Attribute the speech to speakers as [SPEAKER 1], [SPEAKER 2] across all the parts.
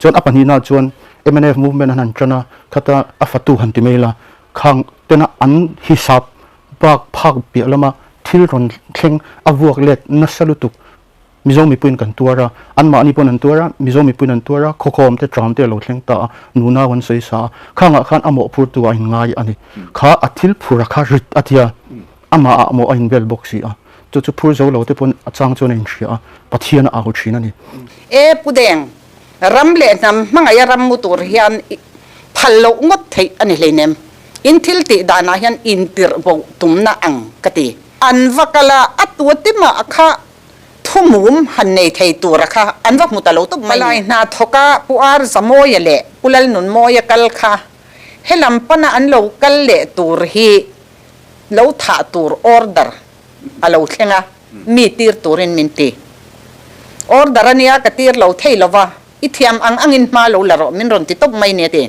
[SPEAKER 1] Chuan a pahnihna chuan mnf movement an han tan a, khata a fatu han ti mai la, khang tena an hisap bak phak piah lama thil rawn thleng a vuak let nasa lutuk. Mizo mipuiin kan tuar a, anmahni pawn an tuar a, Mizo mipuiin an tuar a, khawkhawm te tram te a lo thleng ta a, nunau an sawi sa a, khangah khan a mawhphurtu a inngai a ni. Kha a thil phur a kha rit a tia, amah ah mawh a inbel bawk si a, chu chu phur zo lo te pawn a chang chuan a inhria a, Pathian a au thin a ni.
[SPEAKER 2] E Pu Deng, ram leh hnam hmangaih a ram mu tur hian phal loh ngawt theih a ni hleinem. In thil tih danah hian intirh bo tumna ang ka ti. An va kal a, a tuatimah kha Thumum han nei thei tura kha an va hmu ta lo tawp mai ni. Palai hna thawka Pu Ar Zamawia leh Pu Lalnunmawia kal kha helam pana an lo kal leh tur hi lo thah tur order a lo thleng a, mi tir turin min ti. Order a nia ka tir lo thei lova, i thiam ang angin hma lo la rawh min rawn ti tawp mai ni a ti.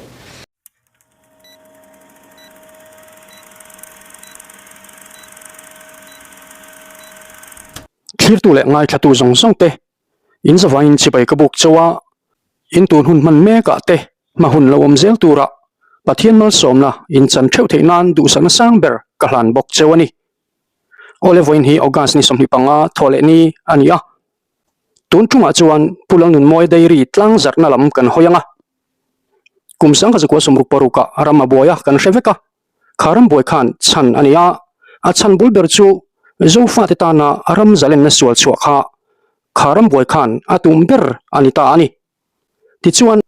[SPEAKER 3] Thlirtu leh ngaithlatu zawng zawng te in zavaiin chibai ka buk chauh a, in tun hun hman mekah te hma hun lo awm zel turah Pathian malsawmna in chan theuh theih nan duhsakna sang ber ka hlan bawk chauh a ni. Awle vawiin hi August ni 25 thawh leh ni a ni a, tun tumah chuan Pu Lalnunmawia Dairy tlang zarhna lam kan hawi ang a. Kum 1966 ah ram a buai a kan hre vek a, kha ram buai khan chhan a ni a, a chhan bul ber chu Zofate tana ram zalenna sual chhuah kha kha ram buai khan a tum ber a ni ta a ni. Tichuan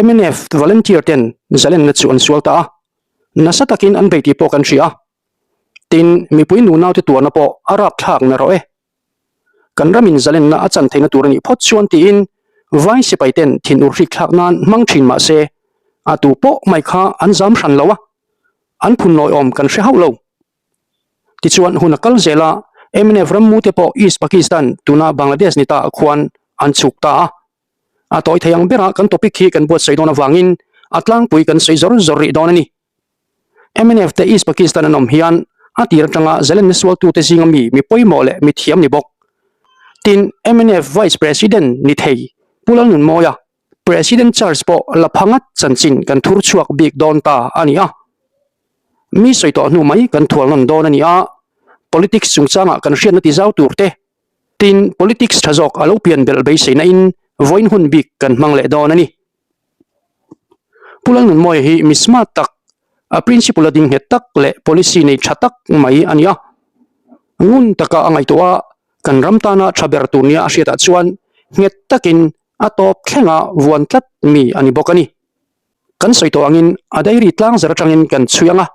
[SPEAKER 3] mnf volunteer ten zalenna chu an sual ta a, nasa takin an bei tih pawh kan hria a, tin mipui nunaute tuarna pawh a rapthlak na rawh e. Kan ramin zalenna a chan theihna tur a nih phawt chuan tiin vai sipai ten thin ur hrik thlak nan hmang thin mah se a tu pawh mai kha an zam hran lo a, an phun nawi awm kan hre hauh lo. Tichuan hun a kal zel a, mnf rammu te pawh East Pakistan tuna Bangladesh ni ta ah khuan an chhuk ta a. A tawi thei ang berah kan topic hi kan buatsaih dawn avangin a tlangpui kan sawi zawr zawr rih dawn a ni. Mnf te East Pakistan an awm hian a tir atanga zalenna sualtute zinga mi mi pawimawh leh mi thiam ni bawk. Tin, mnf Vice President ni thei Pu Lalnunmawia, President Charge pawh la pha ngat chanchin kan thur chhuak bik dawn ta a ni a. Mi sawi tawh hnu mai kan thual nawn dawn a ni a, politics chungchangah kan hriatna ti zau tur te, tin politics tha zawk a lo pian belh beiseina in vawiin hun bik kan hmang leh dawn a ni. Pu Lalnunmawia hi mi smart tak, a principle a ding nghet tak leh policy nei tha tak mai a ni a. Ngun taka a ngaihtuah a, kan ram tana tha ber tur nia a hriatah chuan nghet takin a tawp thlenga vuan tlat mi a ni bawk a ni. Kan sawi tawh angin a diary tlangzar atangin kan chhui ang a.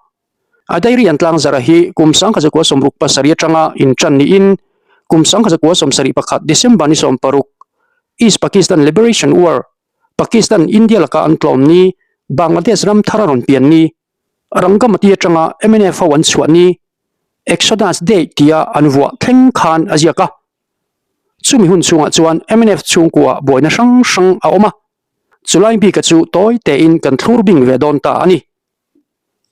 [SPEAKER 3] A diary an tlangzara hi kum 1967 atanga intan niin kum 1971 December ni 16 East Pakistan Liberation War Pakistan India laka an tlawm ni, Bangladesh ram thar a rawn pian ni, Rangamati atanga mnf ho an chhuah ni, Exodus Day tia an vuah thleng khan a ziak a. Chumi hun chhungah chuan mnf chhungkua buaina hrang hrang a awm a, chulai bika chu tawi tein kan thlur bing ve dawn ta a ni.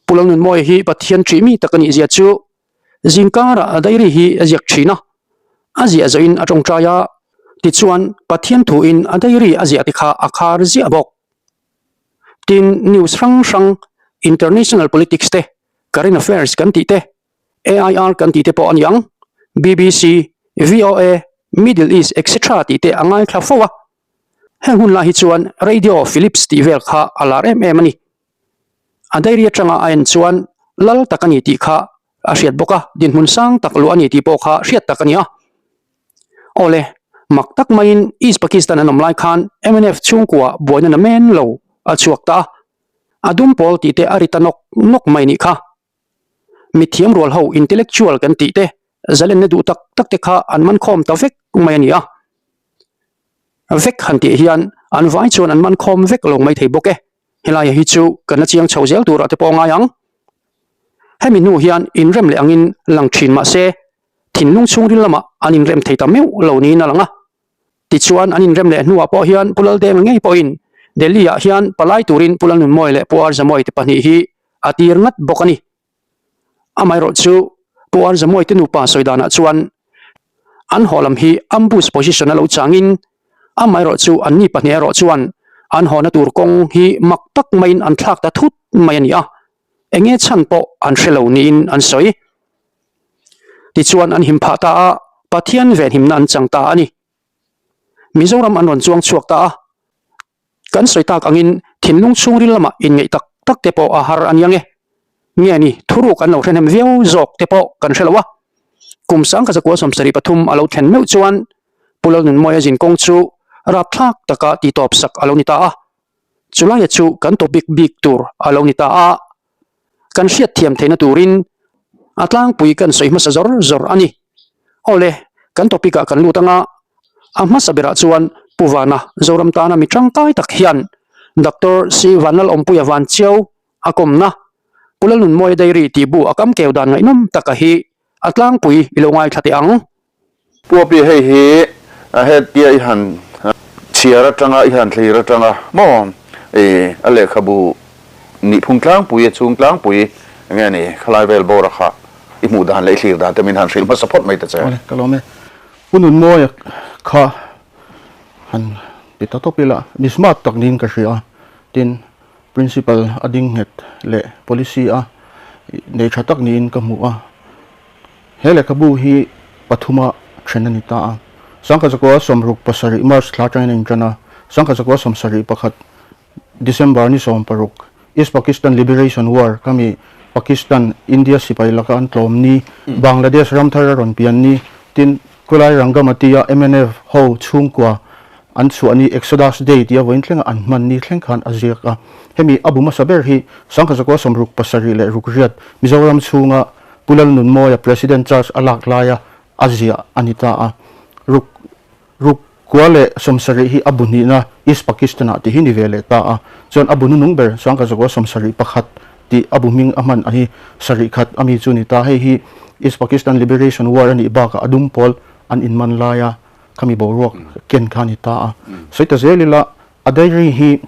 [SPEAKER 3] Pu Lalnunmawia hi Pathian ṭih mi tak a nih zia chu zingkarah a diary hi a ziak ṭhin a, a ziah zawhin a ṭawngṭai a, tichuan Pathian thuin a diary a ziah te kha a khar ziah bawk. Tin, news hrang hrang, international politics te, current affairs kan tih te, AIR kan tih te pawh a ni ang, BBC, VOA, Middle East etc tih te a ngaithla fo a. Heng hun lai hi chuan radio Philips tih vel kha a lar em em a ni. A diary atanga a en chuan lal tak a ni tih kha a hriat bawk a, dinhmun sang tak luah a ni tih pawh kha hriat tak a ni a. Awle, mak tak maiin East Pakistan an awm lai khan mnf chhungkua buaina na men lo a chhuak ta a, a dum pawl tih te a ri ta nawk nawk mai nih kha. Mithiam rual ho intellectual kan tih te zalenna duh tak tak te kha an man khawm ta vek mai a ni a. Vek han tih hian an vai chuan an man khawm vek lo mai thei bawk e. Helai hi chu kan la chiang chho zel turah te pawh a ngai ang. Hemi hnu hian inrem leh angin lang thin mah se thinlung chhungril lamah an inrem thei ta meuh lo niin a lang a. Tichuan an inrem leh hnuah pawh hian Pu Laldenga ngei pawhin Delhi ah hian palai turin Pu Lalnunmawia leh Pu Arzamuai te pahnih hi a tir ngat bawk a ni. Amaherawh chu Pu Arzamuai te nupa sawi danah chuan an haw lam hi ambush position a lo changin amaherawh chu anni pahnih erawh chuan An hawhna tur kawng hi mak tak maiin an thlak ta thut mai a ni a, eng nge chhan pawh an hre lo niin an sawi. Tichuan an him phah ta a, Pathian venhimna an chang ta a ni. Mizoram an rawn chuang chhuak ta a, kan sawi tak angin thinlung chhungril lamah inngeih tak tak te pawh a har a nia nge. Nge ni, thuruk an lo hrehnem viau zawk te pawh kan hre lo a. Kum sangkazakua 73 a lo thlen meuh chuan Pu Lalnunmawia zin kawng chu rapthlak taka titawp sak a lo ni ta a, chulaia chu kan topic bik tur a lo ni ta a, kan hriatthiam theihna turin a tlangpui kan sawi hmasa zawr zawr a ni. Awle, kan topic ah kan lut anga, a hmasa berah chuan Pu Vana Zoram tana mi tangkai tak hian Doctor C Vanlalawmpuia Vanchiau a kawmna Pu Lalnunmawia Diary tih bu a kamkeu dan ngaihnawm taka hi a tlangpui i lo ngaithla teh ang.
[SPEAKER 4] Puapi hei hi hetia i han chhiar atanga i han thlir atanga maw i a lehkhabu nihphung tlangpui a chhung tlangpui nge ni khalai vel bawra kha i hmuh dan leh i thlir dan te min han hrilh hmasa phawt mai ta che.
[SPEAKER 1] Awle ka lawm e. Pu Nunmawia kha han ti ta tawp ila mi smart tak niin ka hria tin Principal a ding nghet leh policy a nei tha tak niin ka hmu a. He lehkhabu hi pathuma then a ni ta a. Sangkazakua 67 March thla atangin a intan a, Sangkazakua 71 December ni 16 East Pakistan Liberation War khami Pakistan India sipai laka an tlawm ni, Bangladesh ram thar a rawn pian ni, tin Khulai Rangamati-a mnf ho chhungkua an chhuah ni Exodus Day tia vawiin thlenga an hman ni thleng khan a ziak a. Hemi a bu hmasa ber hi Sangkhazakua 67 leh Rukriat Mizoram chhunga Pu Lalnunmawia President charge a lak laia a ziah a ni ta a. Ruk ruk kua leh 70 hi a bu hnihna East Pakistan-ah tih hi ni ve leh ta a. Chuan a bu hnunung ber Sangkhazakua 71 tih a bu hming a hman a hi sarih khat a mi chu ni ta. Hei hi East Pakistan Liberation War a nih bakah a dum pawl an inman laia khami boruak ken kha a ni ta a. Sawi ta zel ila a diary hi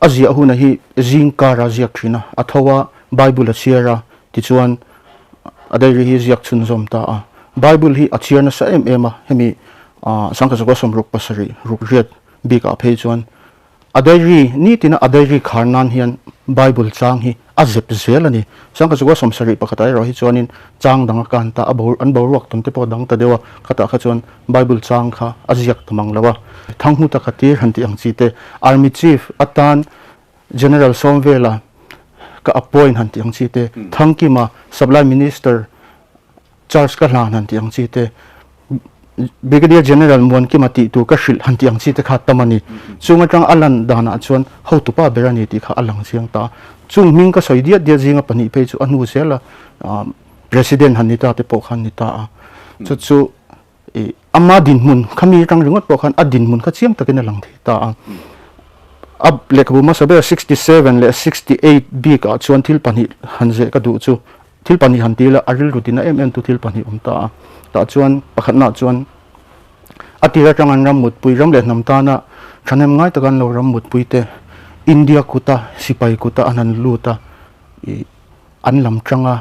[SPEAKER 1] a ziah huna hi zing kara ziak thin a, a tho a, Bible a chhiar a, tichuan a diary hi ziak chhunzawm ta a. Bible hi a chhiar nasa em em a, hemi Sangkazakua 67 rukriat bikah phei chuan A diary, nitina a diary khar nan hian Bible chang hi a zep zel a ni. Sangkazukua 71 pakhatah erawh hi chuanin chang dang a kan ta, a bo an boruak tawn te pawh a dang ta deuh a, khatah kha chuan Bible chang kha a ziak ta mang lo a. Thanghuta ka tir han tih ang chi te, Army Chief atan General Sawmvela ka appoint han tih ang chi te, Thangkima Supply Minister Charge ka hlan han tih ang chi te, Brigadier General Muankima tih tur ka hrilh han tih ang chi te kha tam a ni. Chung atang a lan danah chuan hotupa ber a ni tih kha a lang chiang ta. Chung hming ka sawi diat diat zinga pahnih phei chu a hnu zel a, President han ni ta te pawh khan ni ta a. Chu chu i ama dinhmun khami atang ringawt pawh khan a dinhmun kha chiang takin a lang thei ta a. A lehkhabu hmasa ber 67 leh 68 bikah chuan thil pahnih han zeh ka duh chu Thil pahnih han ti ila, a rilru tina em em tu thil pahnih awm ta a. Tah chuan pakhatnaah chuan a tir atang an ram mutpui, ram leh hnam tana thahnem ngai taka an lo ram mutpui te India kuta sipai kuta an han lut a, ih an lam tanga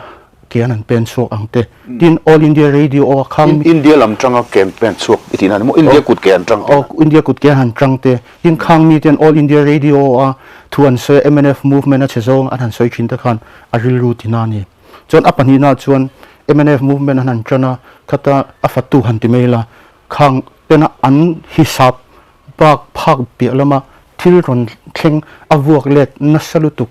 [SPEAKER 1] ke an han pen chhuak ang te. Tin, All India Radio aw a khang mi.
[SPEAKER 4] India lam tanga ke an pen chhuak i tihna a ni maw? India kut ke an tang
[SPEAKER 1] tihna. Aw, India kut ke an han tang te. Tin, khang mi ten All India Radio aw a thu an sawi a, mnf movement a chhe zawng an han sawi thin te khan a rilru tina a ni. Chuan a pahnihnaah chuan mnf movement an han tan a, khata a fatu han ti mai la, khang tena an hisap bak phak piah lama thil rawn thleng a vuak let nasa lutuk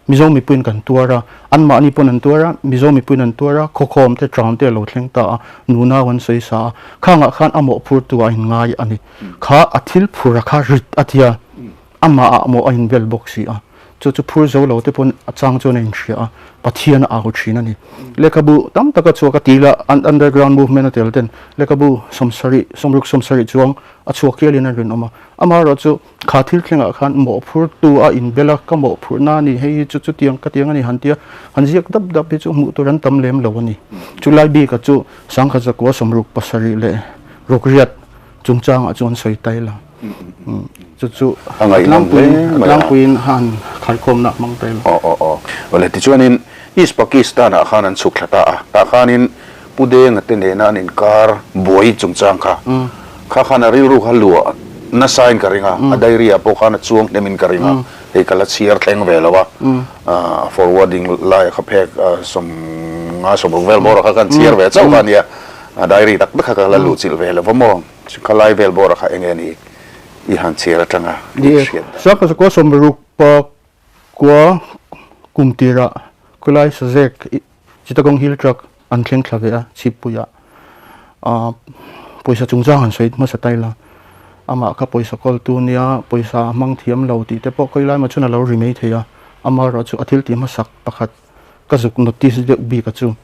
[SPEAKER 1] Mizo mipuiin kan tuar a, anmahni pawn an tuar a, Mizo mipuiin an tuar a, khawkhawm te ṭam te a lo thleng ta a, nunau an sawi sa a, khangah khan a mawhphurtu a inngai a ni. Kha a thil phur a kha rit a tia, amahah mawh a inbel bawk si a. Chu chu phur zo lo te pawn a chang chuan a inhria a, Pathian a au thin a ni. Lehkhabu tam taka chhuak a ti la, underground movement a tel ten lehkhabu 70, 60 70 chuang a chhuak hialin a rinawm a. Amaherawh chu kha thil thlengah khan mawhphurtu a inbel a, ka mawhphurhna a ni, hei hi chu chutiang ka tiang a ni han tia, han ziak dap dap hi chu hmuh tur an tam lem lo a ni. Chulai bika chu Sangkhatzakua 67 leh Rukriat chungchangah chuan sawi ta ila. Chu chu
[SPEAKER 4] A ngaihnawm hle mai a.
[SPEAKER 1] Tlangpuiin han kharkhawmna a hmang ta ila.
[SPEAKER 4] Aw aw aw. Awle tichuanin East Pakistan ah khan an chhuk thla ta a, tah khanin Pu Denga te nena an inkar buai chungchang kha, kha khan a rilru kha luah Nasa in ka ring a, a diary ah pawh khan a chuang hnem in ka ring a, hei ka la chhiar thleng ve lo a, forwarding lai kha phek 50 60 vel bawr kha kan chhiar ve chauh kha a nia, a diary tak tak kha ka la luh chilh ve lo va maw, kha lai vel bawr kha eng nge ni i han chhiar atanga i hriat dan.
[SPEAKER 1] Sangha zakua 60 pakua kum tirah khawilai sazek Chittagong Hill Tract an thleng thla ve a, chhippuiah pawisa chungchang han sawi hmasa ta ila, amah kha pawisa kawltu nia pawisa a hmang thiam lo tih te pawh khawilai maw chuan a lo ri mai thei a, amaherawh chu a thil tih hmasak pakhat ka zuk notice deuh bik a chu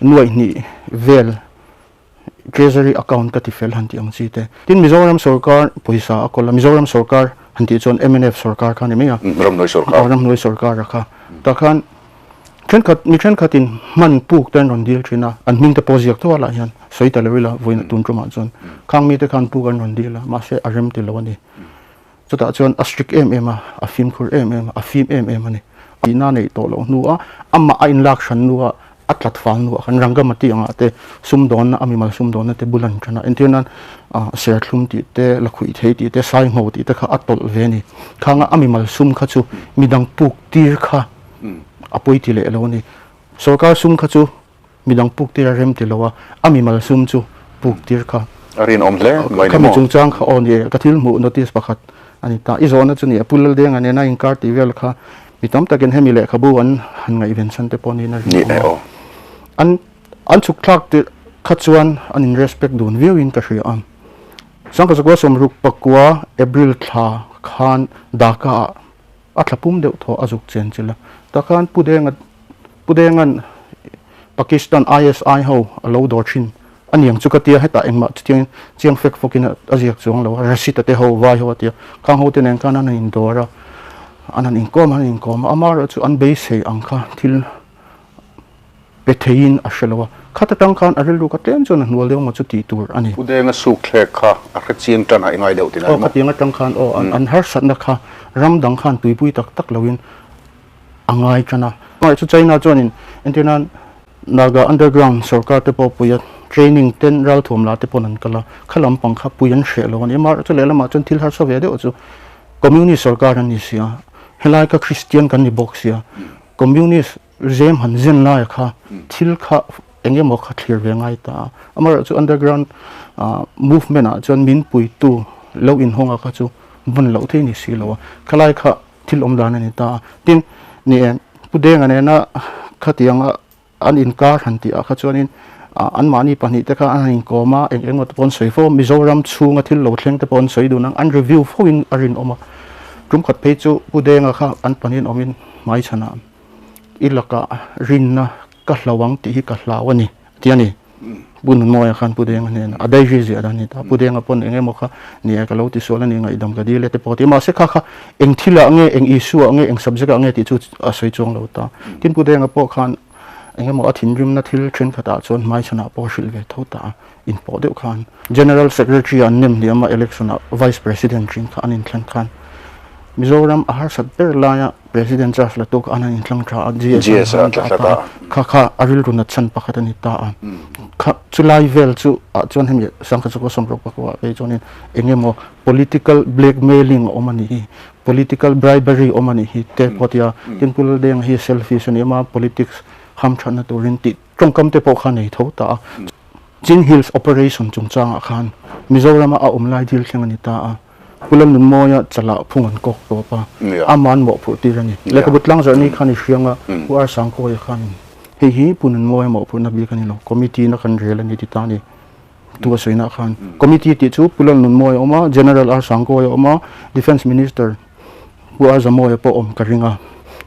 [SPEAKER 1] nuaih hnih vel Treasury account ka ti fel han tih ang chi te. Tin Mizoram sorkar pawisa a kawl a, Mizoram sorkar han tih chuan mnf sorkar kha a ni mai a.
[SPEAKER 4] Ramhnuai sorkar.
[SPEAKER 1] Aw Ramhnuai sorkar a kha. Tah khan thenkhat mi thenkhatin hman puk te an rawn dil thin a, an hming te pawh ziak tho a lah hian sawi ta lo ila vawiin tun tumah chuan khang mite khan puk an rawn dil a, mahse a rem ti lo a ni. Chutah chuan a strict em em a, a fimkhur em em a, a fim em em a ni. Tihna neih tawh loh hnua amah a inlak hran hnua a tlat fal hnuah khan Rangamati angah te sumdawnna a mimal sumdawnna te bul an tan a. Entir nan serthlum tih te, lakhuih thei tih te, saingho tih te kha a tawlh ve a ni. Khanga a mimal sum kha chu midang puk tir kha a pawi ti leh lo a ni. Sorkar sum kha chu Midang puk tir a rem ti lo a, a mimal sum chu puk tir kha.
[SPEAKER 4] A rinawm hle mai ni maw?
[SPEAKER 1] Khami chungchang kha aw ni e, ka thil hmuh notice pakhat a ni ta. I zawhna chu ni e, Pu Laldenga nena inkar tih vel kha mi tam takin hemi lehkhabu an han ngaihven chhan te pawh niin a
[SPEAKER 4] rinawm a.
[SPEAKER 1] An an chhuk thlak tirh kha chuan an in respect dun viauin ka hria a. Sangkazakua 69 April thla khan Dhaka ah A thla pum deuh thaw a zuk chen chilh a. Tah khan Pu Denga Pu Denga'n Pakistan ISI ho a lo dawr thin a niang chu ka tia hetah engmah chutiangin chiang fek fawkin a ziak chuang lo a, Rashid-a te ho vai ho a tia. Khang ho te nen khan an han indawr a, an han inkawm an han inkawm a, amaherawh chu an beisei ang kha thil Pe theiin a hre lo a, khat atang khan a rilru kha tlem chuan a hnual deuh maw chu tih tur a ni.
[SPEAKER 4] Pu Denga suk thlek kha a hre chiang tan a i ngai deuh tina
[SPEAKER 1] maw? Aw khatiang atang khan aw an harsatna kha ram dang khan tuipui tak tak loin a ngai tan a. Hmangaih chu China chuanin entir nan Naga underground sorkar te pawh puia training ten ralthuam la te pawn an kal a, kha lampang kha pui an hreh lo a ni. Amaherawhchu lehlamah chuan thil harsa ve deuh chu Communist sorkar an ni si a, helai kha Christian kan ni bawk si a, Communist Zem han zen laia kha thil kha eng emaw kha thlir ve ngai ta a. Amaherawhchu underground movement ah chuan min puitu lo inhawng a kha chu vawn loh thei ni si lo a. Khalai kha thil awm dan a ni ta a. Tin, ni e, Pu Denga nena khatianga an inkar han tih ah kha chuanin anmahni pahnihte kha an han inkawm a, eng eng emaw te pawh an sawi fo a, Mizoram chhunga thil lo thleng te pawh an sawi dun ang, an review fo in a rinawm a. Tum khat phei chu Pu Denga kha an pahnihin awmin hmaichhanah I lakah rinna ka hlo ang tih hi ka hlau a ni, a ti a ni. Pu Nunmawia khan Pu Denga hnenah a diary ziah dan a ni ta. Pu Denga pawn eng emaw kha ni e, ka lo tisual a ni, ngaihdam ka dil e te pawh a ti. Mahse kha kha eng thilah nge, eng issue ah nge, eng subject ah nge tih chu a sawi chuang lo ta. Tin Pu Denga pawh khan eng emaw a thinrimna thil thenkhatah chuan hmaichhanah pawh a hrilh ve tho ta a, inpawh deuh khan. General Secretary an nem hniam a, election ah Vice President rin kha an inthlan khan Mizoram a harsat ber laia President charge la tu kha an han inthlang tha a, GS an han dah ta a, kha kha a rilru nat chhan pakhat a ni ta a. Kha chulai vel chu ah chuan hemi Sangkhat Chakua Sawmruk pakua ah phei chuanin eng emaw political blackmailing a awm a nih hi, political bribery awm a nih hi te pawh a ti a. Tin Pu Laldenga hi selfish a ni em a, politics hamthatna turin tih tawngkam te pawh kha a nei tho ta a. Chin Hills Operation chungchangah khan Mizorama a awm lai dil thleng a ni ta a, Pu Lalnunmawia chalah phung an kawk tawp a, ama'n mawhphurh tir a ni. Lehkhabu tlangzarh ni khan i hriang a, Pu R Sangkawia khanin hei hi Pu Nunmawia mawhphurhna bik a ni lo, Committee na kan rel a ni ti ta a ni. Tu a sawina khan Committee tih chu Pu Lalnunmawia a awm a, General R Sangkawia a awm a, Defence Minister Pu R Zamawia pawh awm ka ring a,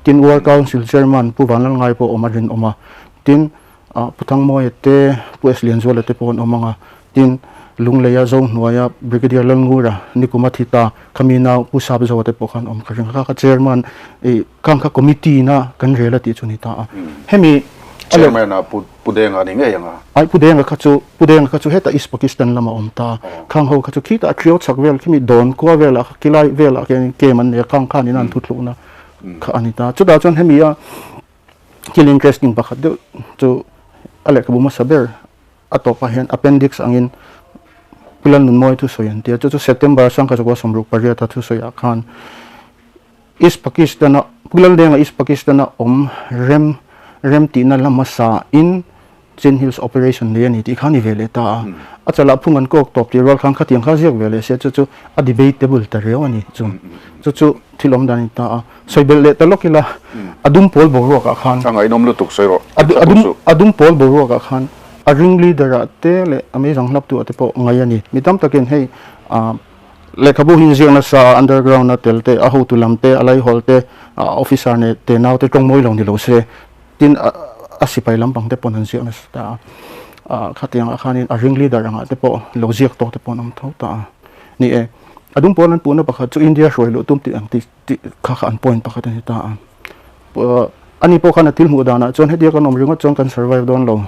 [SPEAKER 1] tin War Council Chairman Pu Vanlalngai pawh awm a rinawm a, tin Pu Thangmawia te, Pu S Lianzuala te pawh an awm ang a, tin Lungleia Zohnuaia Brigadier Lalngura Nikuma Thita khami nau Pu Sapzoa te pawh khan awm ka ring a, kha kha Chairman ih khang kha Committee na kan rel a tih chu a ni ta a. Hemi
[SPEAKER 4] a leh Chairman ah Pu Pu Denga ni ngei ang a.
[SPEAKER 1] Ai Pu Denga kha chu Pu Denga kha chu hetah East Pakistan lama awm ta, khang ho kha chu khitah a ṭiau chhak vel khimi dawn kua velah kha khilai velah khian camp an nei a, khang khanin an thuthlukna kha a ni ta. Chutah chuan hemi a Thil interesting pakhat deuh chu a lehkhabu hmasa ber a tawpah hian appendix angin Pu Lalnunmawia thusawi an tia, chu chu September 1968 a thusawiah khan East Pakistan-a Pu Laldenga East Pakistan-a awm rem rem tihna la hmasa in Chin Hills Operation nei a ni tih kha a ni ve leh ta a. A chalah phung an kawk tawp tih rual khan khatiang kha ziak ve leh sia chu chu a debatable ta riau a ni chu. Chu chu thil awm dan a ni ta a. Sawi belh leh ta lawk ila a dum pawl boruakah khan
[SPEAKER 4] A ngaihnawm lutuk sawi rawh.
[SPEAKER 1] A dum pawl boruakah khan a ring leader ah te leh a meizang hlaptu ah te pawh ngaih a ni. Mi tam takin hei lehkhabu hi inziak nasa a underground a tel te, a hotu lam te, a laihawl te, officer ne te nau te tawng mawi lo ni lo se tin a sipai lampang te pawn an ziak nasa ta a. Khatiang ah khanin a ring leader angah te pawh lo ziak tawk te pawh an awm tho ta a. Ni e, a dum pawl an puhna pakhat chu India hruai luh tum tih ang tih tih kha kha an point pakhat a ni ta a. Ani pawh khan a thil hmuh danah chuan hetia kan awm ringawt chuan kan survive dawn lo,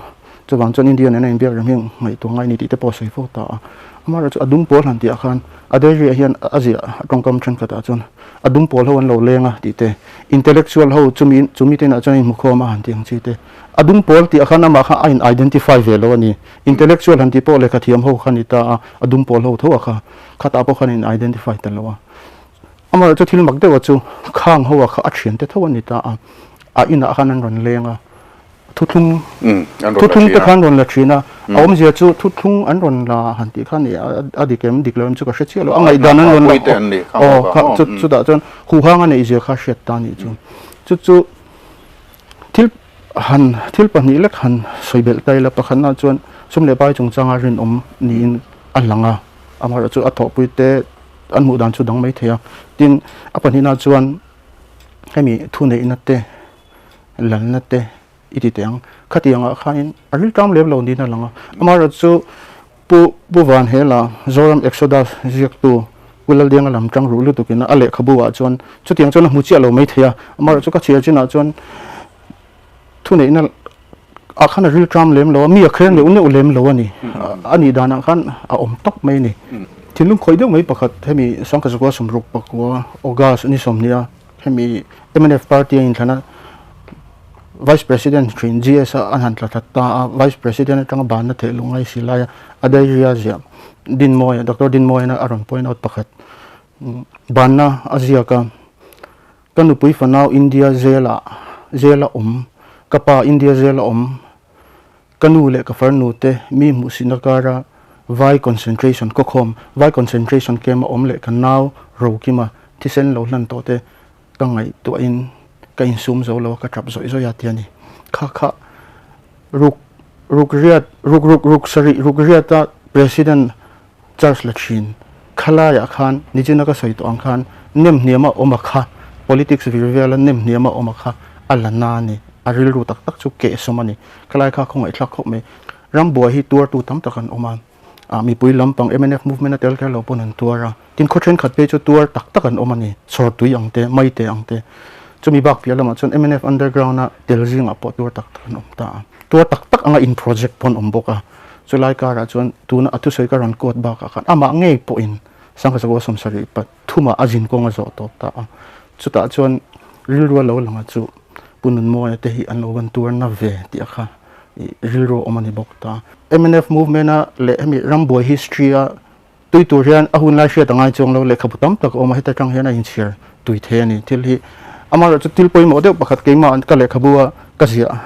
[SPEAKER 1] chuvang chuan India nena inbiak reng hi ngaihtuah ngai a ni tih te pawh a sawi fo ta a. Amaherawhchu a dum pawl han tihah khan a diary ah hian a ziah a tawngkam thenkhatah chuan a dum pawl ho an lo leng a tih te, intellectual ho chumi chumi te inah chuan a inhmukhawm a han tih ang chi te. A dum pawl tihah khan amah kha a in identify ve lo a ni. Intellectual han tih pawh lehkha thiam ho kha a ni ta a, a dum pawl ho tho a kha khatah pawh khan a in identify ta lo a. Amaherawhchu thil mak deuha chu khang hoa kha a thiante tho a ni ta a, a inah khan an rawn leng a, thuthlung thuthlung te khan rawn la thin a, a awmzia chu thuthlung an rawn la han tih khan a dik em dik lo em chu ka hre chiah lo, a ngaihdan an rawn la aw kha chutah chuan huhang a neih zia kha hriat ta a nih chu. Chu chu thil han thil pahnih lek han sawi belh ta ila pakhatna chuan sum leh pai chungchanga rinawm niin a lang a, amaherawhchu a thawhpui te an hmuh dan chu dang mai thei a, tin a pahnihna chuan hemi thuneihna te lalna te i ti teh ang, khatiangah khanin a rilṭam lem lo niin a lang a, amaherawhchu chu Pu Pu Vanhela Zoram Exodus ziaktu Pu Laldianga lam ṭang ruh lutukin a lehkhabu ah chuan chutiang chuan a hmu chiah lo mai thei a, amaherawhchu ka chhiar chinah chuan Thuneihna ah khan a rilṭam lem lo a, mi a kher neuh neuh lem lo a ni. A nih danah khan a awm tawp mai a ni. Thinlung khawih deuh mai pakhat hemi Sangkazakua sawmruk pakua August ni sawmhnih a hemi mnf party a inthlan a Vice President thin GS a an han tla thlat ta a, Vice President atanga banna theih luh ngai si laia a diary a ziah Dinmawia Doctor Dinmawiana a rawn point out pakhat banna a ziak a. Ka nupui fanau India zela zela awm, ka pa India zela awm, ka nu leh ka farnu te mi hmuhsihna kara vai concentration khawkhawm, vai concentration camp a awm leh ka nau Rokima thisen lo hlan tawh te ka ngaihtuahin ka insum zo lo a, ka tap zawih zawih a ti a ni. Kha kha ruk ruk riat ruk ruk ruk sarih ruk riata President Charge la thin. Khalaiah khan nichina ka sawi tawh ang khan nem hniama awm a kha, politics vir vela nem hniama awm a kha a la na a ni. A rilru tak tak chu kehsawm a ni. Khalai kha khawngaihthlak khawp mai. Rambuai hi tuartu tam tak an awm a, ah mipui lampang mnf movement a tel kher lo pawn an tuar a. Tin khaw thenkhat phei chu tuar tak tak an awm a ni. Chhawrtui ang te, maite ang te. Chumi bak piah lamah chuan mnf underground a tel zingah pawh tuar tak tak an awm ta a. Tuar tak tak anga in project pawn awm bawk a. Chulai karah chuan tuna a thusawi ka rawn quote bakah khan amah ngei pawhin Sangkazakua sawmsarih pathumah a zin kawng a zawh tawp ta a. Chutah chuan rilru a lo lang a chu Pu Nunmawia te hi an lo van tuar na ve tih a kha rilru a awm a ni bawk ta. Mnf movement a leh hemi rambuai history a Tui tur hian a hun lai hriat a ngai chuang lo, lehkhabu tam tak a awm a, heta tang hian a inchhiar tui thei a ni. Thil hi amaherawhchu thil pawimawh deuh pakhat keimah ka lehkhabu a ka ziah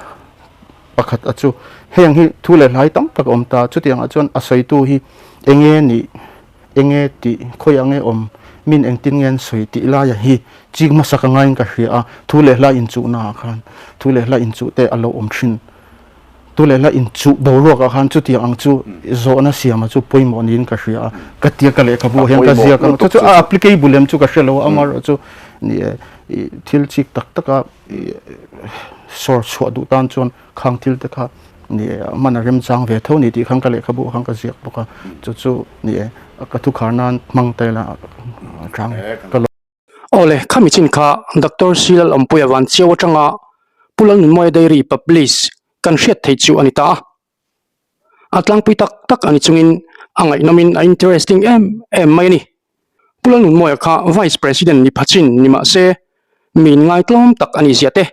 [SPEAKER 1] pakhat a chu heng hi thu leh hlai tam tak a awm ta, chutiangah chuan a sawitu hi eng nge nih, eng nge tih, khawiah nge awm, min engtin nge an sawi tih laia hi chik hmasa ka ngaiin ka hria a, thu leh hla inchuhnaah khan thu leh hla inchuh te a lo awm thin. Tu leh hla inchuh boruak ah khan chutiang ang chu zawhna siama chu pawimawh niin ka hria a, ka tia ka lehkhabu ah hian ka ziak ang chu chu a applicable em chu ka hre lo a, amaherawh chu ni e ih thil chik tak tak a ih sawr chhuah duh tan chuan khang thil te kha ni e hman a remchang ve tho ni tih khan ka lehkhabu ah khan ka ziak bawk a, chu chu ni e ka thukhar nan hmang ta ila a chang ka lo.
[SPEAKER 3] Awle, khami chin kha Doctor Silal Awmpuia van chiau atanga Pu Lalnunmawia Dairy publish kan hriat thei chu a ni ta a. A tlangpui tak tak a ni chungin a ngaihnawmin a interesting em em mai a ni. Pu Lalnunmawia kha Vice President ni pha chin ni mah se mi inngai tlawm tak a nih zia te,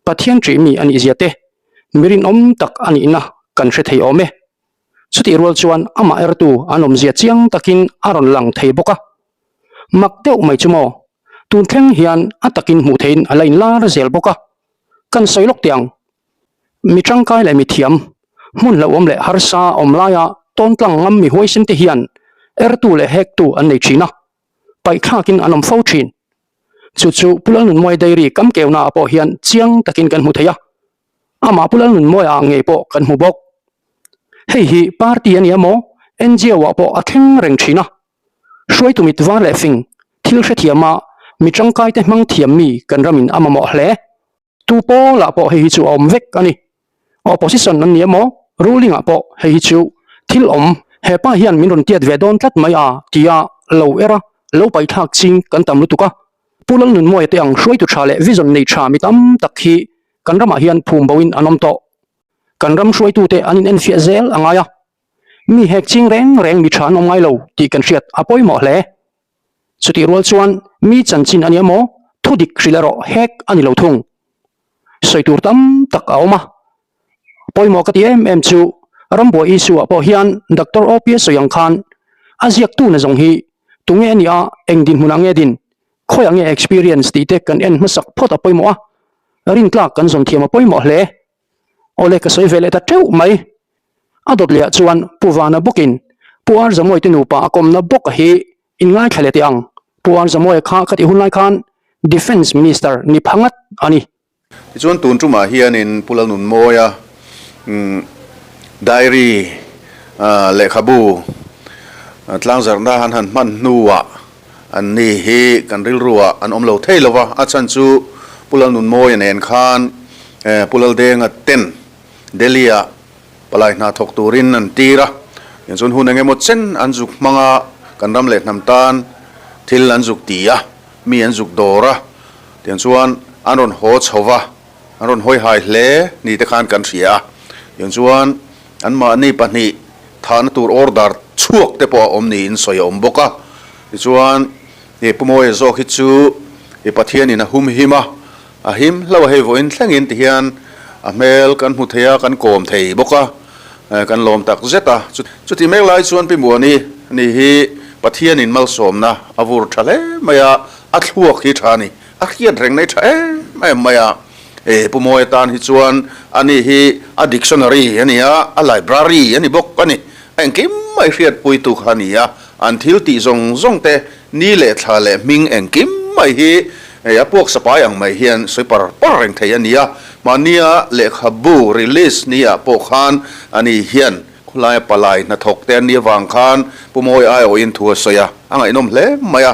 [SPEAKER 3] Pathian ṭih mi a nih zia te, mi rinawm tak a nihna kan hre thei awm e. Chutih rual chuan amah ertu an awmzia chiang takin a rawn lang thei bawk a. Mak deuh mai chu maw? Tun thleng hian a takin hmuh theihin a la inlar zel bawk a. Kan sawi lawk teh ang. Mi tangkai leh mi thiam, hmun hlauhawm leh harsa awm laia tawntlang ngam mi huaisen te hian ertu leh hektu an nei thin a, paihthlakin an awm fo thin. Chu chu Pu Lalnunmawia Dairy kamkeunaah pawh hian chiang takin kan hmu thei a, amah Pu Lalnunmawia ah ngei pawh kan hmu bawk. Hei hi party a ni emaw NGO ah pawh a thleng reng thin a, hruaitu mit var leh fing, thil hrethiama mi tangkaite hmang thiam mi kan ramin a mamawh hle. Tu pawlah pawh hei hi chu a awm vek a ni. Opposition an ni emaw, ruling ah pawh hei hi chu thil awm, he pa hian min rawn tiat ve dawn tlat mai a tia lo er a, lo paithlak ching kan tam lutuk a. Pu Lalnunmawia te ang hruaitu tha leh vision nei tha mi tam tak hi kan ramah hian phum bo in an awm tawh. Kan ram hruaitute an in enfiah zel a ngai a. Mi hek ching reng reng mi tha an awm ngai lo tih kan hriat a pawimawh hle. Chutih rual chuan mi chanchin a nia maw? Thudik hrilh erawh hek a ni lo thung. Sawi tur tam tak a awm a. Pawimawh ka ti em em chu rambuai issue ah pawh hian Doctor OPA sawi ang khan a ziaktu na zawng hi tunge a nia, eng dinhmunah nge din, khawiah nge experience tih te kan en hmasak phawt a pawimawh a, rintlak kan zawn thiam a pawimawh hle. Awle ka sawi ve leh ta teuh mai. A dawt leh ah chuan Pu Vana bawkin Pu Arzamuai te nupa a kawmna bawk a hi in ngaithla leh teh ang. Pu Arzamuaia kha ka tih hun lai khan Defence Minister ni pha ngat a ni.
[SPEAKER 4] Tichuan tun tumah hianin Pu Lalnunmawia diary lehkhabu tlangzarhna an han hman hnuah an ni hi kan rilruah an awm lo thei lo va, a chhan chu Pu Lalnunmawia nen khan Pu Laldenga ten Delhi-ah palai hna thawk turin an tir a, tichuan hun eng emaw chen an zuk hmang a, kan ram leh hnam tan thil an zuk ti a, mi an zuk dawr a, tichuan an rawn haw chho va, an rawn hawi hai hle ni te khan kan hria a, tichuan anmahni pahnih thahna tur order chhuak te pawh a awm niin sawi a awm bawk a, tichuan Pu Mawia zawk hi chu Pathianin a humhim a, A him hlauh a hei vawiin thlengin ti hian a hmel kan hmu thei a, kan kawm thei bawk a, kan lawm tak zet a. Chuti mek lai chuan Pi Muani ni hi Pathianin malsawmna a vur tha hle mai a, a thluak hi tha a ni, a hriat reng nei tha em em mai a. Pu Mawia tan hi chuan ani hi a dictionary a ni a, a library a ni bawk a ni. A engkim mai hriatpuitu kha a ni a, an thil tih zawng zawng te Ni leh thla leh hming engkim mai hi hei a puak sapai ang mai hian sawi par par reng thei a ni a, mahnia lehkhabu release ni ah pawh khan ani hian khawlaia palai hnathawk te an nih avang khan Pu Mawi aiawhin thu a sawi a, a ngaihnawm hle mai a.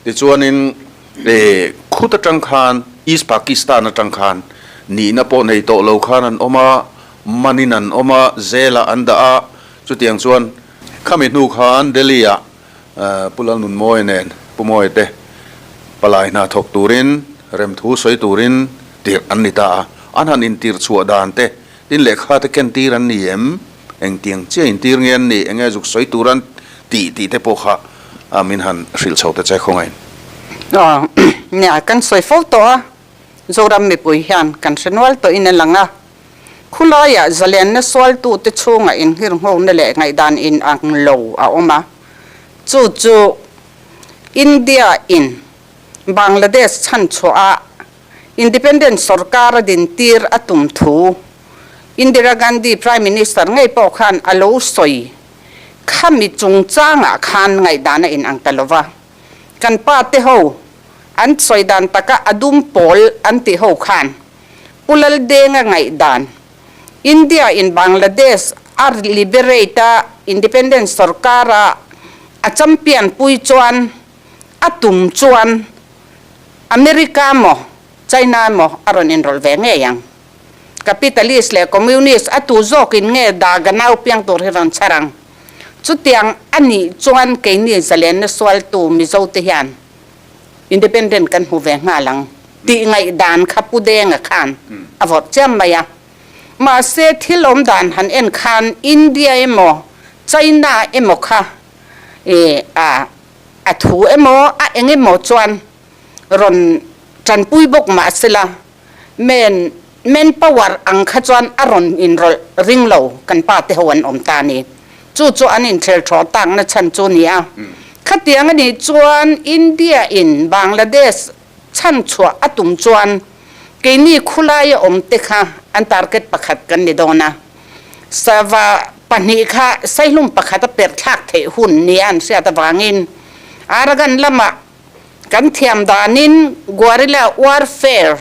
[SPEAKER 4] Tichuanin eh khut atang khan East Pakistan atang khan nihna pawh nei tawh lo khan an awm a, manin an awm a, zelah an dah a, chutiang chuan khami hnu khan Delhi ah Pu Lalnunmawia nen Pu Mawia te palai hna thawk turin remthu sawi turin tirh an ni ta a, an han intirh chhuah dan te, tin lehkha te ken tir an ni em, engtiang chiah intir nge an nih, enge zuk sawi tur an tih tih te pawh kha min han hrilh chho ta che khawngaih.
[SPEAKER 2] Nia, kan sawi fo tawh a, Zoram mipui hian kan hre nual tawhin a lang a, khulaiah zalenna sualtute chhungah inghirnghawkna leh ngaihdan inang lo a awm a, chu chu India in Bangladesh chhanchhuah a Independent sorkar a dintir a tum thu Indira Gandhi Prime Minister ngei pawh khan a lo sawi khami chungchangah khan ngaihdan a inang ta lo va, kan pa te ho An sawi dan taka a dum pawl an tih ho khan Pu Laldenga ngaihdan India in Bangladesh a liberate a independence sorkar a a champion pui chuan a tum chuan America maw China emaw a rawn inrawlh ve ngei ang. Capitalist leh Communist a tu zawkin nge daga nau piang tur hi rawn chhar ang. Chutiang a nih chuan keini zalenna sualtu Mizo te hian Independent kan hmu ve nghal ang tih ngaihdan kha Pu Denga khan a vawrh chiam mai a. Mahse thil awm dan han en khan India emaw China emaw kha a a thu emaw a eng emaw chuan rawn tanpui bawk mahsela men man power ang kha chuan a rawn inrawlh ring lo kan pa te ho an awm ta a ni. Chu chu an inchhel thaw takna chhan chu ni a. Khatiang a nih chuan India in Bangladesh chhan chhuah a tum chuan keini khulaia awm te kha an target pakhat kan ni dawn a. Sava pahnih kha saihlum pakhat a perh thlak theih hun nia an hriat avangin Arakan lamah kan thiam danin guerrilla warfare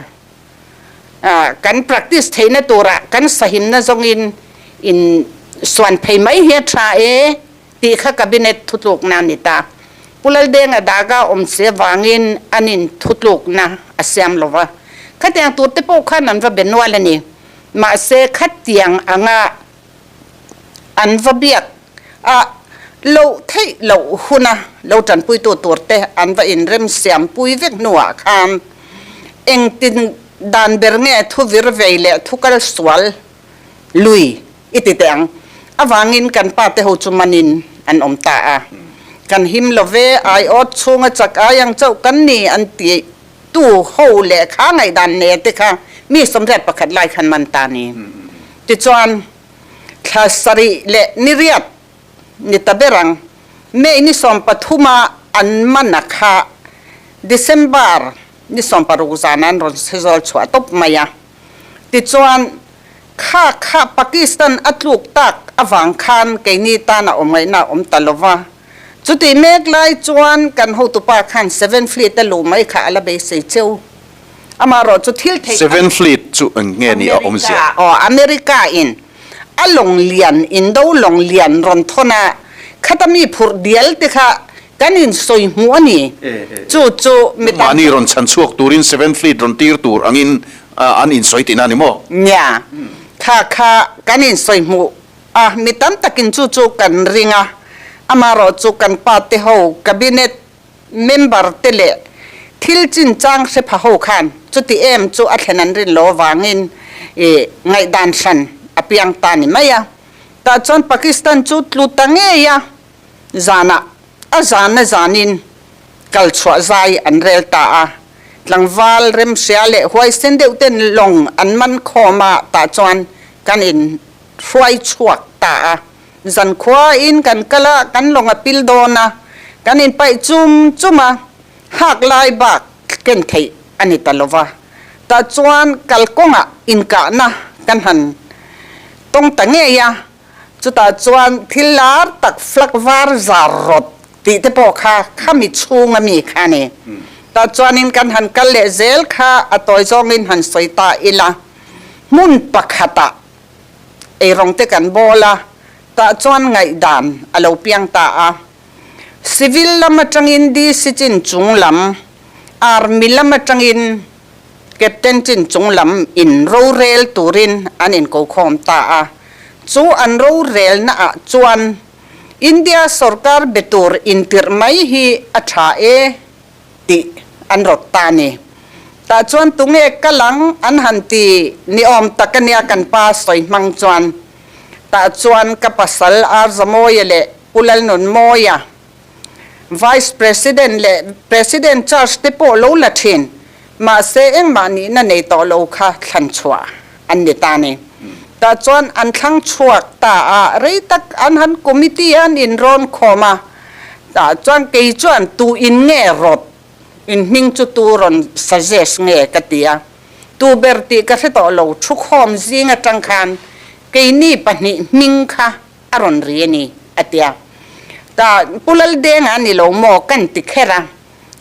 [SPEAKER 2] kan practice theihna turah kan sahimna zawngin in suan phei mai hi a tha e tih kha cabinet thutlukna a ni ta. Pu Laldenga daga awm si avangin an in thutlukna a siam lo va. Khatiang tur te pawh khan an va be nual a ni. Mahse khatiang anga an va biak a loh theih loh huna lo tanpuitu tur te an va inrem siampui vek hnuah khan engtin dan ber nge thu vir vei leh thu kal sual lui i ti teh ang avangin kan pa te ho chu manin an awm ta a. Kan him lo ve, aiawt chhunga chak ai ang chauh kan ni an ti tu ho leh kha ngaihdan ne te kha mi 81 lai khan man ta ni. Tichuan thla sarih leh ni riat ni ta ber ang. May ni 13 a an man a kha December ni 16 zan an rawn sezawl chhuah tawp mai a. Tichuan kha kha Pakistan a tluk tak avang khan keini tan a awm ngaihna a awm ta lo va. Chutih mek lai chuan kan hotupa khan Seven Fleet a luh mai kha a la beisei cheu. Amaherawh chu thil theih
[SPEAKER 4] Seven Fleet chu eng nge ni a awm zia?
[SPEAKER 2] Aw, America in a lawng lian, indo lawng lian rawn thawn a, khata mi phurh dial te kha kan in sawi hmuh a ni. Chu chu mi tam
[SPEAKER 4] Mahni rawn chhan chhuak turin Seven Fleet rawn tir tur angin an insawi tihna a ni maw?
[SPEAKER 2] Nia, kha kha kan in sawi hmuh a, mi tam takin chu chu kan ring a, amaherawh chu kan pa te ho cabinet member te leh thil chinchang hre pha ho khan chuti em chu a thlen an rin lo avangin i ngaihdan hran a piang ta ni mai a. Tah chuan Pakistan chu tlu ta ngei a, zanah a zan a zanin kal chhuah zai an rel ta a. Tlangval remhria leh huaisen deuh ten lawng an man khawm a, tah chuan kan in hruai chhuak ta a. Zankhuain kan kal a, kan lawng a pil dawn a, kan inpaih chum chum a, hak lai bak ken theih a ni ta lo va. Tah chuan kalkawngah inkahna kan han tawng ta ngei a, chutah chuan thil lar tak flak var zar rawt tih te pawh kha khami chhunga mi kha a ni. Tah chuanin kan han kal leh zel kha a tawi zawngin han sawi ta ila, hmun pakhatah Eirawng te kan bawl a, tah chuan ngaihdan a lo piang ta a. Civil lam atangin DC chin chung lam, Army lam atangin Captain chin chung lam in rorel turin an inkokhawm ta a. Chu an rorelna ah chuan India sorkar be tur intirh mai hi a tha e. tih an rawt ta a ni. Tah chuan tunge kal ang an han ti ni awm tak a nia kan pa sawi hmang chuan. Tah chuan ka pasal R Zamawia leh Pu Lalnunmawia, Vice President leh President charge te pawh lo la thin, mahse engmah nihna nei tawh lo kha thlan chhuah an ni ta a ni. Tah chuan an thlang chhuak ta a, rei tak an han committee an inrawn khawm a, Tah chuan kei chuan tu in nge rawt in hming chu tu rawn suggest nge ka ti a, tu ber tih ka hre tawh lo, thukhawm zing atang khan keini pahnih hming kha a rawn ri a ni a ti a. Tah Pu Laldenga a ni lo maw kan ti kher a,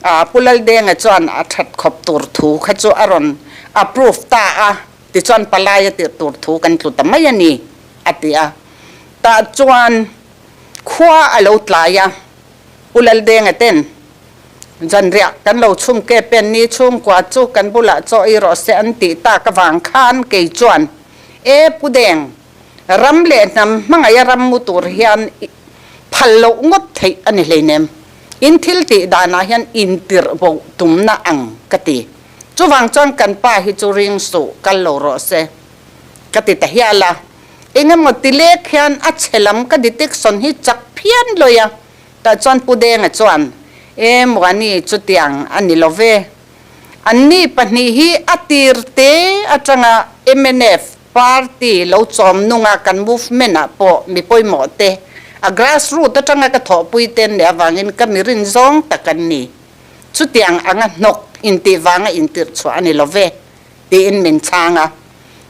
[SPEAKER 2] ah Pu Laldenga chuan a that khawp tur thu kha chu a rawn approve ta a, tichuan palai a tirh tur thu kan tlu ta mai a ni a ti a. Tah chuan Khua a lo tlai a, Pu Laldenga ten zanriah kan lo chhum ke pen ni chhungkua chu kan bulah chaw ei rawh se an tih tak avang khan kei chuan, E Pu Deng, ram leh hnam hmangaih a ram mu tur hian phal loh ngawt theih a ni hleinem. In thil tih danah hian intirh bo tumna ang ka ti. Chuvang chuan kan pa hi chu ring suh kal lo rawh se ka ti ta hial a. Engemaw ti lek hian a chhe lam ka detection hi chak phian lawi a, tah chuan Pu Denga chuan, E Muani chutiang a ni lo ve. Anni pahnih hi a tir te atanga mnf party lo chawm nunga kan movement ah pawh mi pawimawh te A grass root atanga ka thawhpui te an nih avangin ka mi rin zawng tak an ni. Chutiang anga hnawk intih vanga intirh chhuah a ni lo ve, tiin min chhang a.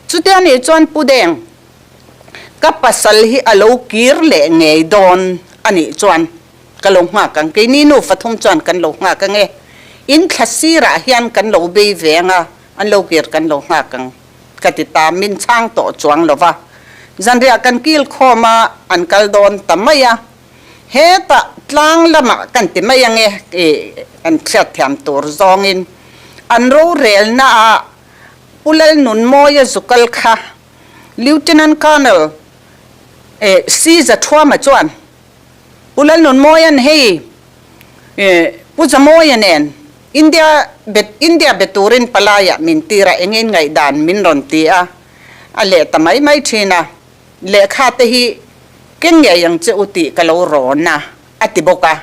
[SPEAKER 2] Chutia nih chuan Pu Deng, ka pasal hi a lo kir leh ngei dawn a nih chuan ka lo nghak ang. Keini nu fathum chuan kan lo nghak ang e. In thla sirah hian kan lo bei ve ang a, an lo kir kan lo nghak ang ka ti ta. Min chhang tawh chuang lo va. Zanriah kan kil khawm a, an kal dawn ta mai a. Hetah tlang lamah kan ti mai ang e tih kan hriatthiam tur zawngin an rorelna ah Pu Lalnunmawia zukal kha Lieutenant Colonel C Zathuama chuan Pu Lalnunmawia'n hei Pu Zamawia nen India India be turin palaiah min tir a engin ngaihdan min rawn ti a, a leh ta mai mai thin a. Lehkha te hi keng ngei ang che u tih ka lo rawn a, a ti bawk a.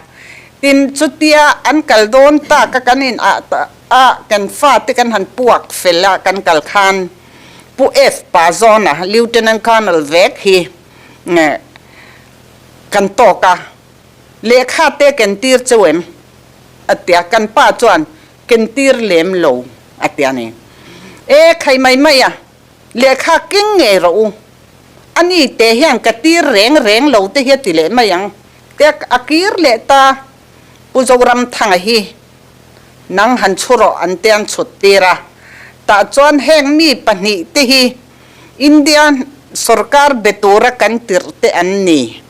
[SPEAKER 2] Tin, chutia an kal dawn tak a kan in ah a kan fate kan han puak fel a kan kal khan Pu F Pazawna, Lieutenant Colonel vek hi kan tawk a, lehkha te ken tir cheu em? a ti a, kan pa chuan ken tir lem lo a ti a ni. E khai mai mai a, Lehkha keng ngei rawh u. A ni te hian ka tir reng reng lo te hi a ti leh mai ang. Tia a kir leh ta Pu Zoramthanga hi nang han chhu rawh an te an chhut tir a. Tah chuan heng mi pahnih te hi India sorkar be tura kan tirh te an ni.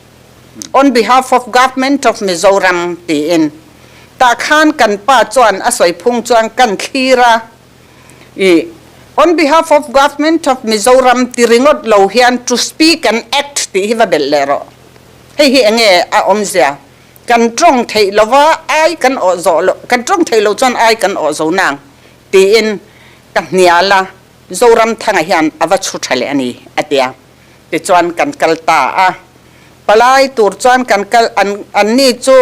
[SPEAKER 2] On behalf of Government of Mizoram tiin. Tah khan kan pa chuan a sawi phung chuan kan thlir a. I On behalf of Government of Mizoram ti ringawt lo hian to speak and act tih hi va belh leh rawh. Hei hi enge a awmzia? Kan tawng theih lova ai kan awh zawh loh, kan tawng theih loh chuan ai kan awh zo nang tiin ka hnial a, Zoramthanga hian a va chhu tha leh a ni a ti a. Tichuan kan kal ta a, palai tur chuan kan kal an anni chu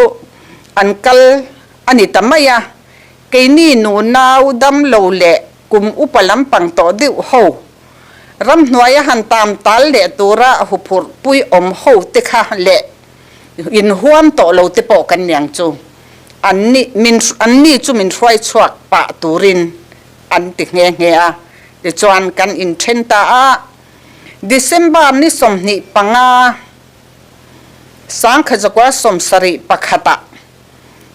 [SPEAKER 2] an kal a ni ta mai a. Keini nunau damlo leh kum upa lampang tawh deuh ho, ramhnuaia han tam tal leh tura huphurh pui awm ho te kha leh inhuam tawh lo te pawh kan niang chu an ni min an ni chu min hruai chhuak pah turin an ti nghe nghe a. Tichuan kan inthen ta a, December ni 25, sangkhatzakua 71 ah,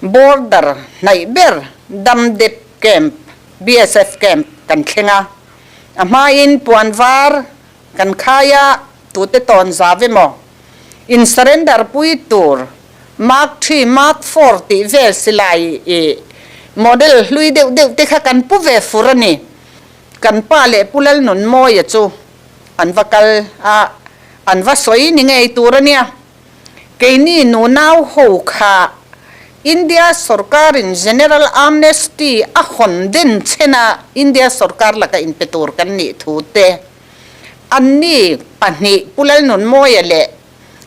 [SPEAKER 2] Border hnaih ber Damdep Camp, BSF Camp, kan thleng a. A hmain puan var kan khai a, tute tawn zau emaw in surrender pui tur Mark Three, Mark Four tih vel silai i model hlui deuh deuh te kha kan pu ve fur a ni. Kan pa leh Pu Lalnunmawia chu an va kal a, an va sawi ni ngei tur a nia. Keini nunau ho kha India sorkarin General Amnesty a hawn den chhena India sorkar laka inpe tur kan nih thu te, anni pahnih Pu Lalnunmawia leh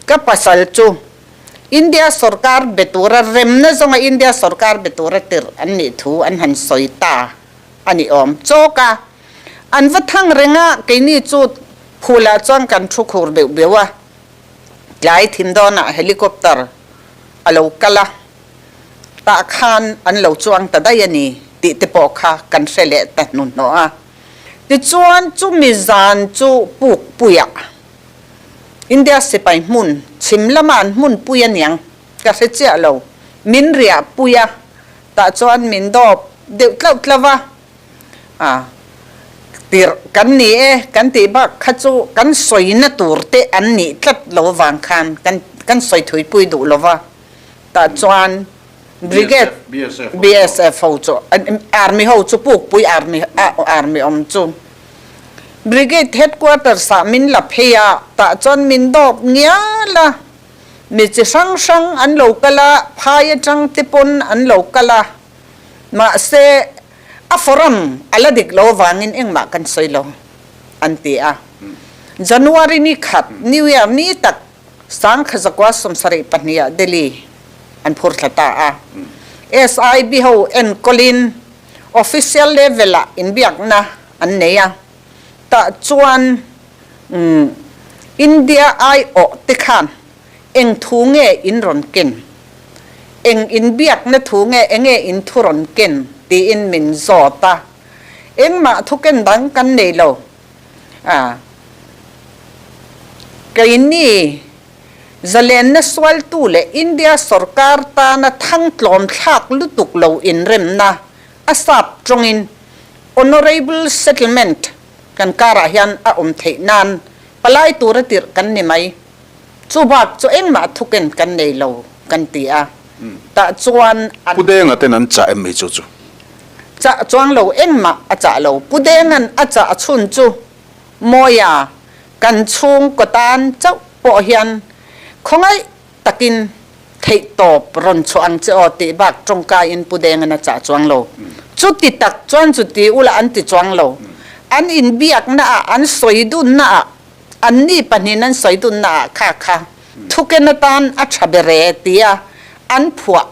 [SPEAKER 2] ka pasal chu India sorkar be tura remna zawnga India sorkar be tura tirh an nih thu an han sawi ta a ni awm chawk a. An va thang reng a, keini chu phulah chuan kan thu khur beuh beuh a. Tlai thim dawnah helicopter a lo kal a, tah khan an lo chuang ta daih a ni tih te pawh kha kan hre leh ta hnuhnawh a. Tichuan chumi zan chu Pukpuiah India sipai hmun chhim lama an hmunpui a niang ka hre chiah lo, min riahpui a, tah chuan min dawp deuh tlauh tlauh a. A tirh kan ni e kan tih bak kha chu kan sawina tur te an nih tlat lo avang khan kan kan sawi thuipui duh lo va, tah chuan Brigade BSF ho chu Army ho chu Pukpui Army Army awm chu Brigade Headquarters ah min la phei a, tah chuan min dawp ngial a, mi chi hrang hrang an lo kal a, phai atang te pawn an lo kal a. Mahse, a forum a la dik lo avangin engmah kan sawi lo, an ti a. January ni khat, New Year ni tak, sangkhazakua 72 ah Delhi an phur thla ta a. SIB ho enkawlin official level ah inbiakna an nei a. Tah chuan India aiawh te khan. Eng thu nge in rawn ken? Eng inbiakna thu nge enge in thu rawn ken? tiin min zawt a. Engmah thu ken dang kan nei lo. A, keini zalenna sualtu leh India sorkar tana thangtlawm thlak lutuk lo inremna a sap tawngin Honourable Settlement kan karah hian a awm theih nan palai tura tirh kan ni mai. Chu bak chu engmah thuken kan nei lo kan ti a, tah chuan an.
[SPEAKER 5] Pu Denga ten an chah em mai chu chu?
[SPEAKER 2] Chah chuang lo engmah a chah lo. Pu Denga'n a chah chhun chu Mawia kan chhungkaw tan chauh pawh hian khawngaih takin theih tawp rawn chhuah ang che aw tih bak tawngkaiin Pu Denga'n a chah chuang lo. Chuti tak chuan chuti ula an ti chuang lo. An inbiakna ah an sawi dunna ah Anni pahnihin an sawi dunna ah kha kha thuken atan a tha ber e tia an phuah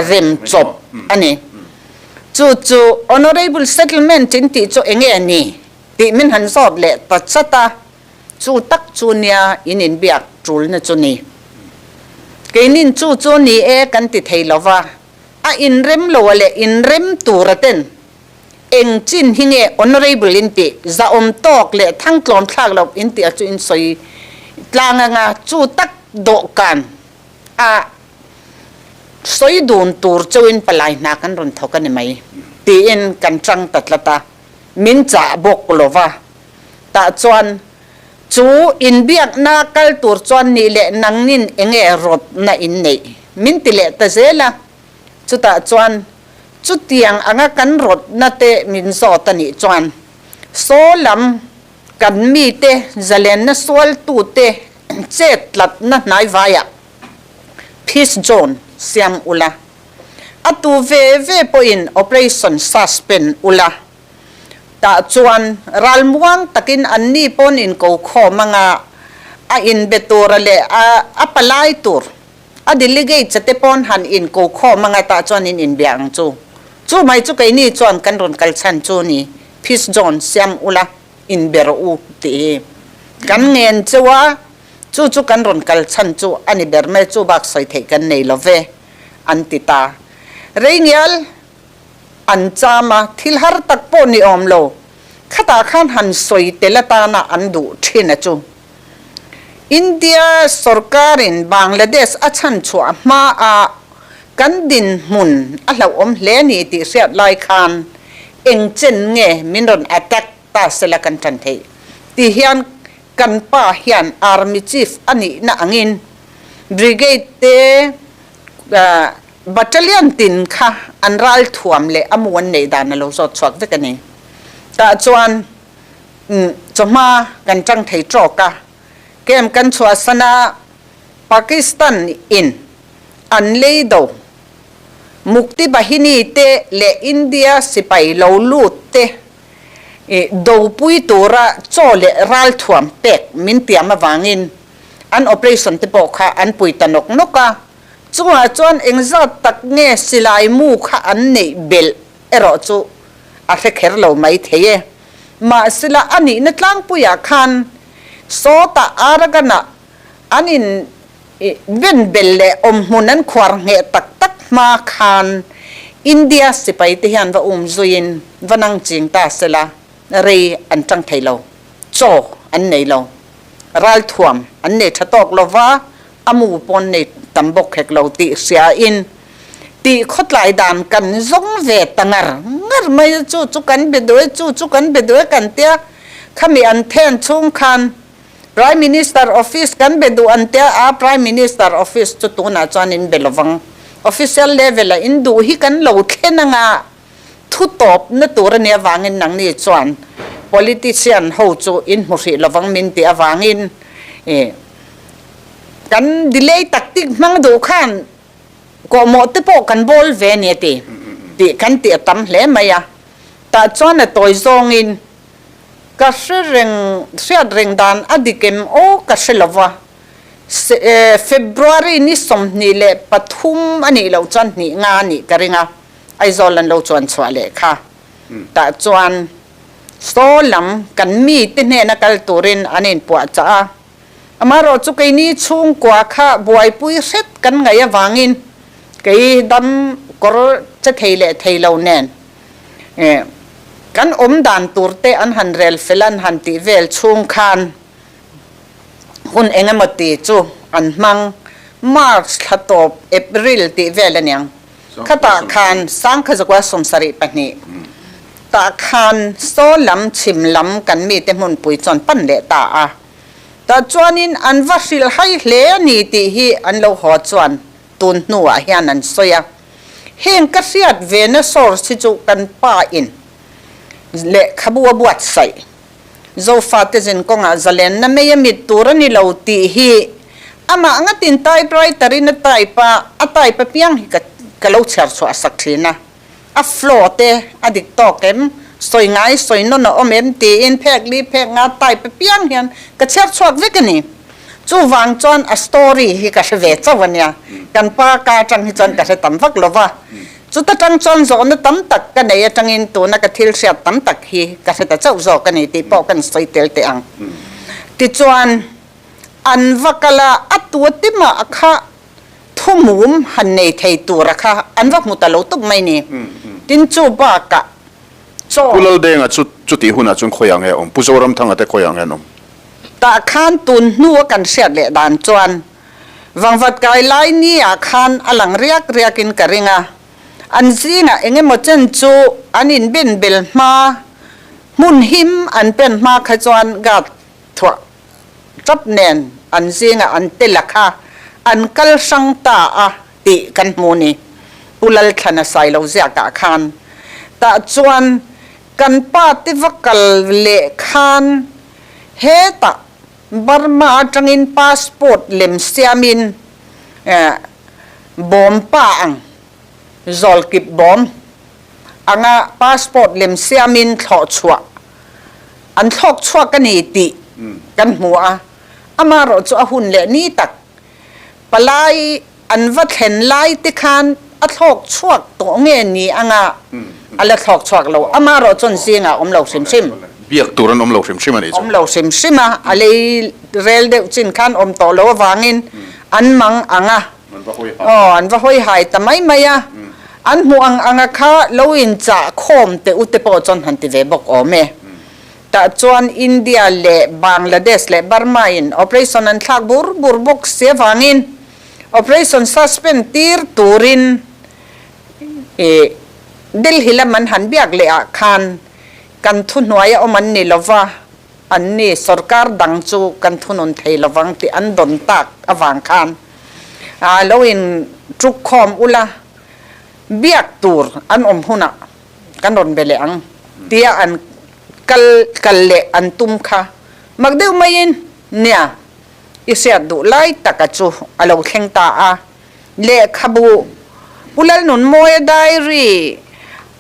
[SPEAKER 2] rem chawp a ni. Chu chu Honourable Settlement in tih chu enge a ni tih min han zawt leh ta chat a, chu tak chu nia in inbiak tulna chu ni. Keinin chu chu ni e kan ti thei lova, a inrem lo a leh inrem tura ten Eng chin hi nge honourable in tih, zahawm tawk leh thangtlawm thlak loh in tih a chu in sawi tlang anga chu tak dawhkan a sawi dun tur chauhin palai hna kan rawn thawk a ni mai tiin kan chang ta tlat a, min chah bawk lo va. Tah chuan chu inbiakna kal tur chuan nih leh nangnin enge rawtna in neih min ti leh ta zel a, chutah chuan Chutiang anga kan rawtna te min zawt a nih chuan saw lam kan mite zalenna sualtute chet tlatna hnaivaiah Peace Zone siam ula, a tu ve ve pawhin Operation suspend ula, tah chuan ralmuang takin anni pawn inko khawm anga a inbe tura leh a palai tur A delegate chate pawn han in ko khawm anga tah chuan in inbia ang chu. Chu mai chu keini chuan kan rawn kal chhan chu ni, Peace Zone siam ula inbe rawh u tih hi kan ngen cheu a, chu chu kan rawn kal chhan chu a ni ber mai, chu bak sawi theih kan nei lo ve an ti ta. Reingial an cham a, thil har tak pawh ni awm lo, khatah khan han sawi tel atana an duh thin a chu. India sorkarin Bangladesh a chhanchhuah hmaah kan dinhmun a hlauhawm hle ni tih hriat lai khan eng chen nge min rawn attack ta sela kan tan theih ti hian kan pa hian Army Chief a nihna angin Brigade te Battalion tin kha an ralthuam leh a mu an neih dan a lo zawt chhuak vek a ni. Tah chuan Chawhma kan tang thei tawk a, camp kan chhuahsan a, Pakistan in an lei do Mukti Bahini te leh India sipai lo lut te dopui tura chaw leh ralthuam pek min tiam avangin an operation te pawh kha an pui ta nawk nawk a, chungah chuan engzat tak nge silai mu kha an neih belh erawh chu a hre kher lo mai thei e. Mahsela a nihna tlangpuiah khan sawtah Aragon-ah an in ben bel leh awmhmun an khuar ngheh tak tak hma khan India sipai te hian va um zuiin va nang ching ta sela rei an tang thei lo, chaw an nei lo, ralthuam an nei tha tawk lo va, a mu pawn nei tam bawk hek lo tih hriain tih khawtlai dan kan zawng ve ta ngar ngar mai a, chu chu kan be duai, chu chu kan be duai kan tia, khami an then chhung khan Prime Minister office kan be duh an tia a, Prime Minister office chu tunah chuan in be lovang, official level a in duh hi kan lo thlen anga thu tawp na tur a nih avangin nangni chuan politician ho chu in hmu hrih lovang min tih avangin ih Kan delay tactic hmang duh khan kawhmawh te pawh kan bawl ve a ni a ti tih kan tih a tam hle mai a. Tah chuan a tawi zawngin ka hre reng hriat reng dan a dik em aw ka hre lo va. February ni 23 a nih loh chuan hnih nga a nih ka ring a, Aizawl an lo chuan chhuah leh kha. Tah chuan saw lam kan mite hnena kal turin an inpuahchah a. Amaherawh chu keini chhungkua kha buaipui hret kan ngaih avangin kei dam kawr che thei leh thei lo nen kan awm dan tur te an han rel fel an han tih vel chhung khan hun eng emaw ti chu an hmang. March thla tawp April tih vel aniang. Khatah khan Sangkhazakua 72 tah khan saw lam chhim lam kan mite hmunpui chuan pan leh ta a. Tah chuanin an va hrilh hai hle a ni tih hi an lo haw chuan tun hnuah hian an sawi a. Heng ka hriat vena source hi chu kan pa in lehkhabu a buatsaih. Zofate zin kawngah zalenna mei a mit tur a ni lo tih hi amah ngatin typewriter in a type a, a type apiang hi ka ka lo chhiar chhuah sak thin a. A flow te a dik tawk em? Sawi ngai sawi nawn a awm em? tiin phek li phek nga type apiang hian ka chhiar chhuak vek a ni. Chuvang chuan a story hi ka hre ve chauh a nia. Kan pa ka atang hi chuan ka hre tam vak lo va. Chuta tang chuan zawhna tam tak ka nei atangin tuna ka thil hriat tam tak hi ka hre ta chauh zawk a ni tih pawh kan sawi tel teh ang. Tichuan, an va kal a, a tu timah kha thumum han nei thei tura kha an va hmu ta lo tawp mai ni. Tin, chu bakah chaw.
[SPEAKER 5] Pu Laldenga chu chutih hunah chuan khawiah nge a awm? Pu Zoramthanga te khawiah nge an awm?
[SPEAKER 2] Tah khan tun hnua kan hriat leh dan chuan Vangvat kai lai ni ah khan a lang riak riak in ka ring a, an zingah eng emaw chen chu an in ben bel hma, hmun him an pen hma kha chuan guard thuah tap nen an zingah an tel a kha an kal hrang ta a tih kan hmu ni. Pu Lalthlana Sailo ziak ah khan tah chuan kan pa te va kal leh khan hetah Burma atangin passport lem siamin bawm pa ang, zawlkip bawm anga passport lem siamin thlawh chhuah an thlawk chhuak a ni tih kan hmu a, amaherawh chu a hun leh ni tak palai An va thlen lai te khan a thlawk chhuak tawh nge ni anga a la thlawk chhuak lo. Amaherawh chuan zingah awm lo hrim hrim.
[SPEAKER 5] Biak tur an awm lo hrim hrim a nih chu.
[SPEAKER 2] Awm lo hrim hrim a, a lei rel deuh chin khan awm tawh lo avangin an mang ang a. Aw, an va hawi hai ta mai mai a. An hmuh ang anga kha lo inchah khawm teh u te pawh chuan han ti ve bawk awm e. Tah chuan India leh Bangladesh leh Burma in operation an thlak bur bur bawk si avangin operation suspend tir turin ih Delhi lam an han biak leh ah khan kan thuhnuai a awm an ni lova, an ni sorkar dang chu kan thunun thei lovang tih an dawn tak avang khan lo in tuk khawm ula biak tur an awm hunah kan rawn be leh ang tia an kal kal leh an tum kha mak deuh maiin nia i hriat duh lai taka chu a lo thleng ta a. Lehkhabu Pu Lalnunmawia diary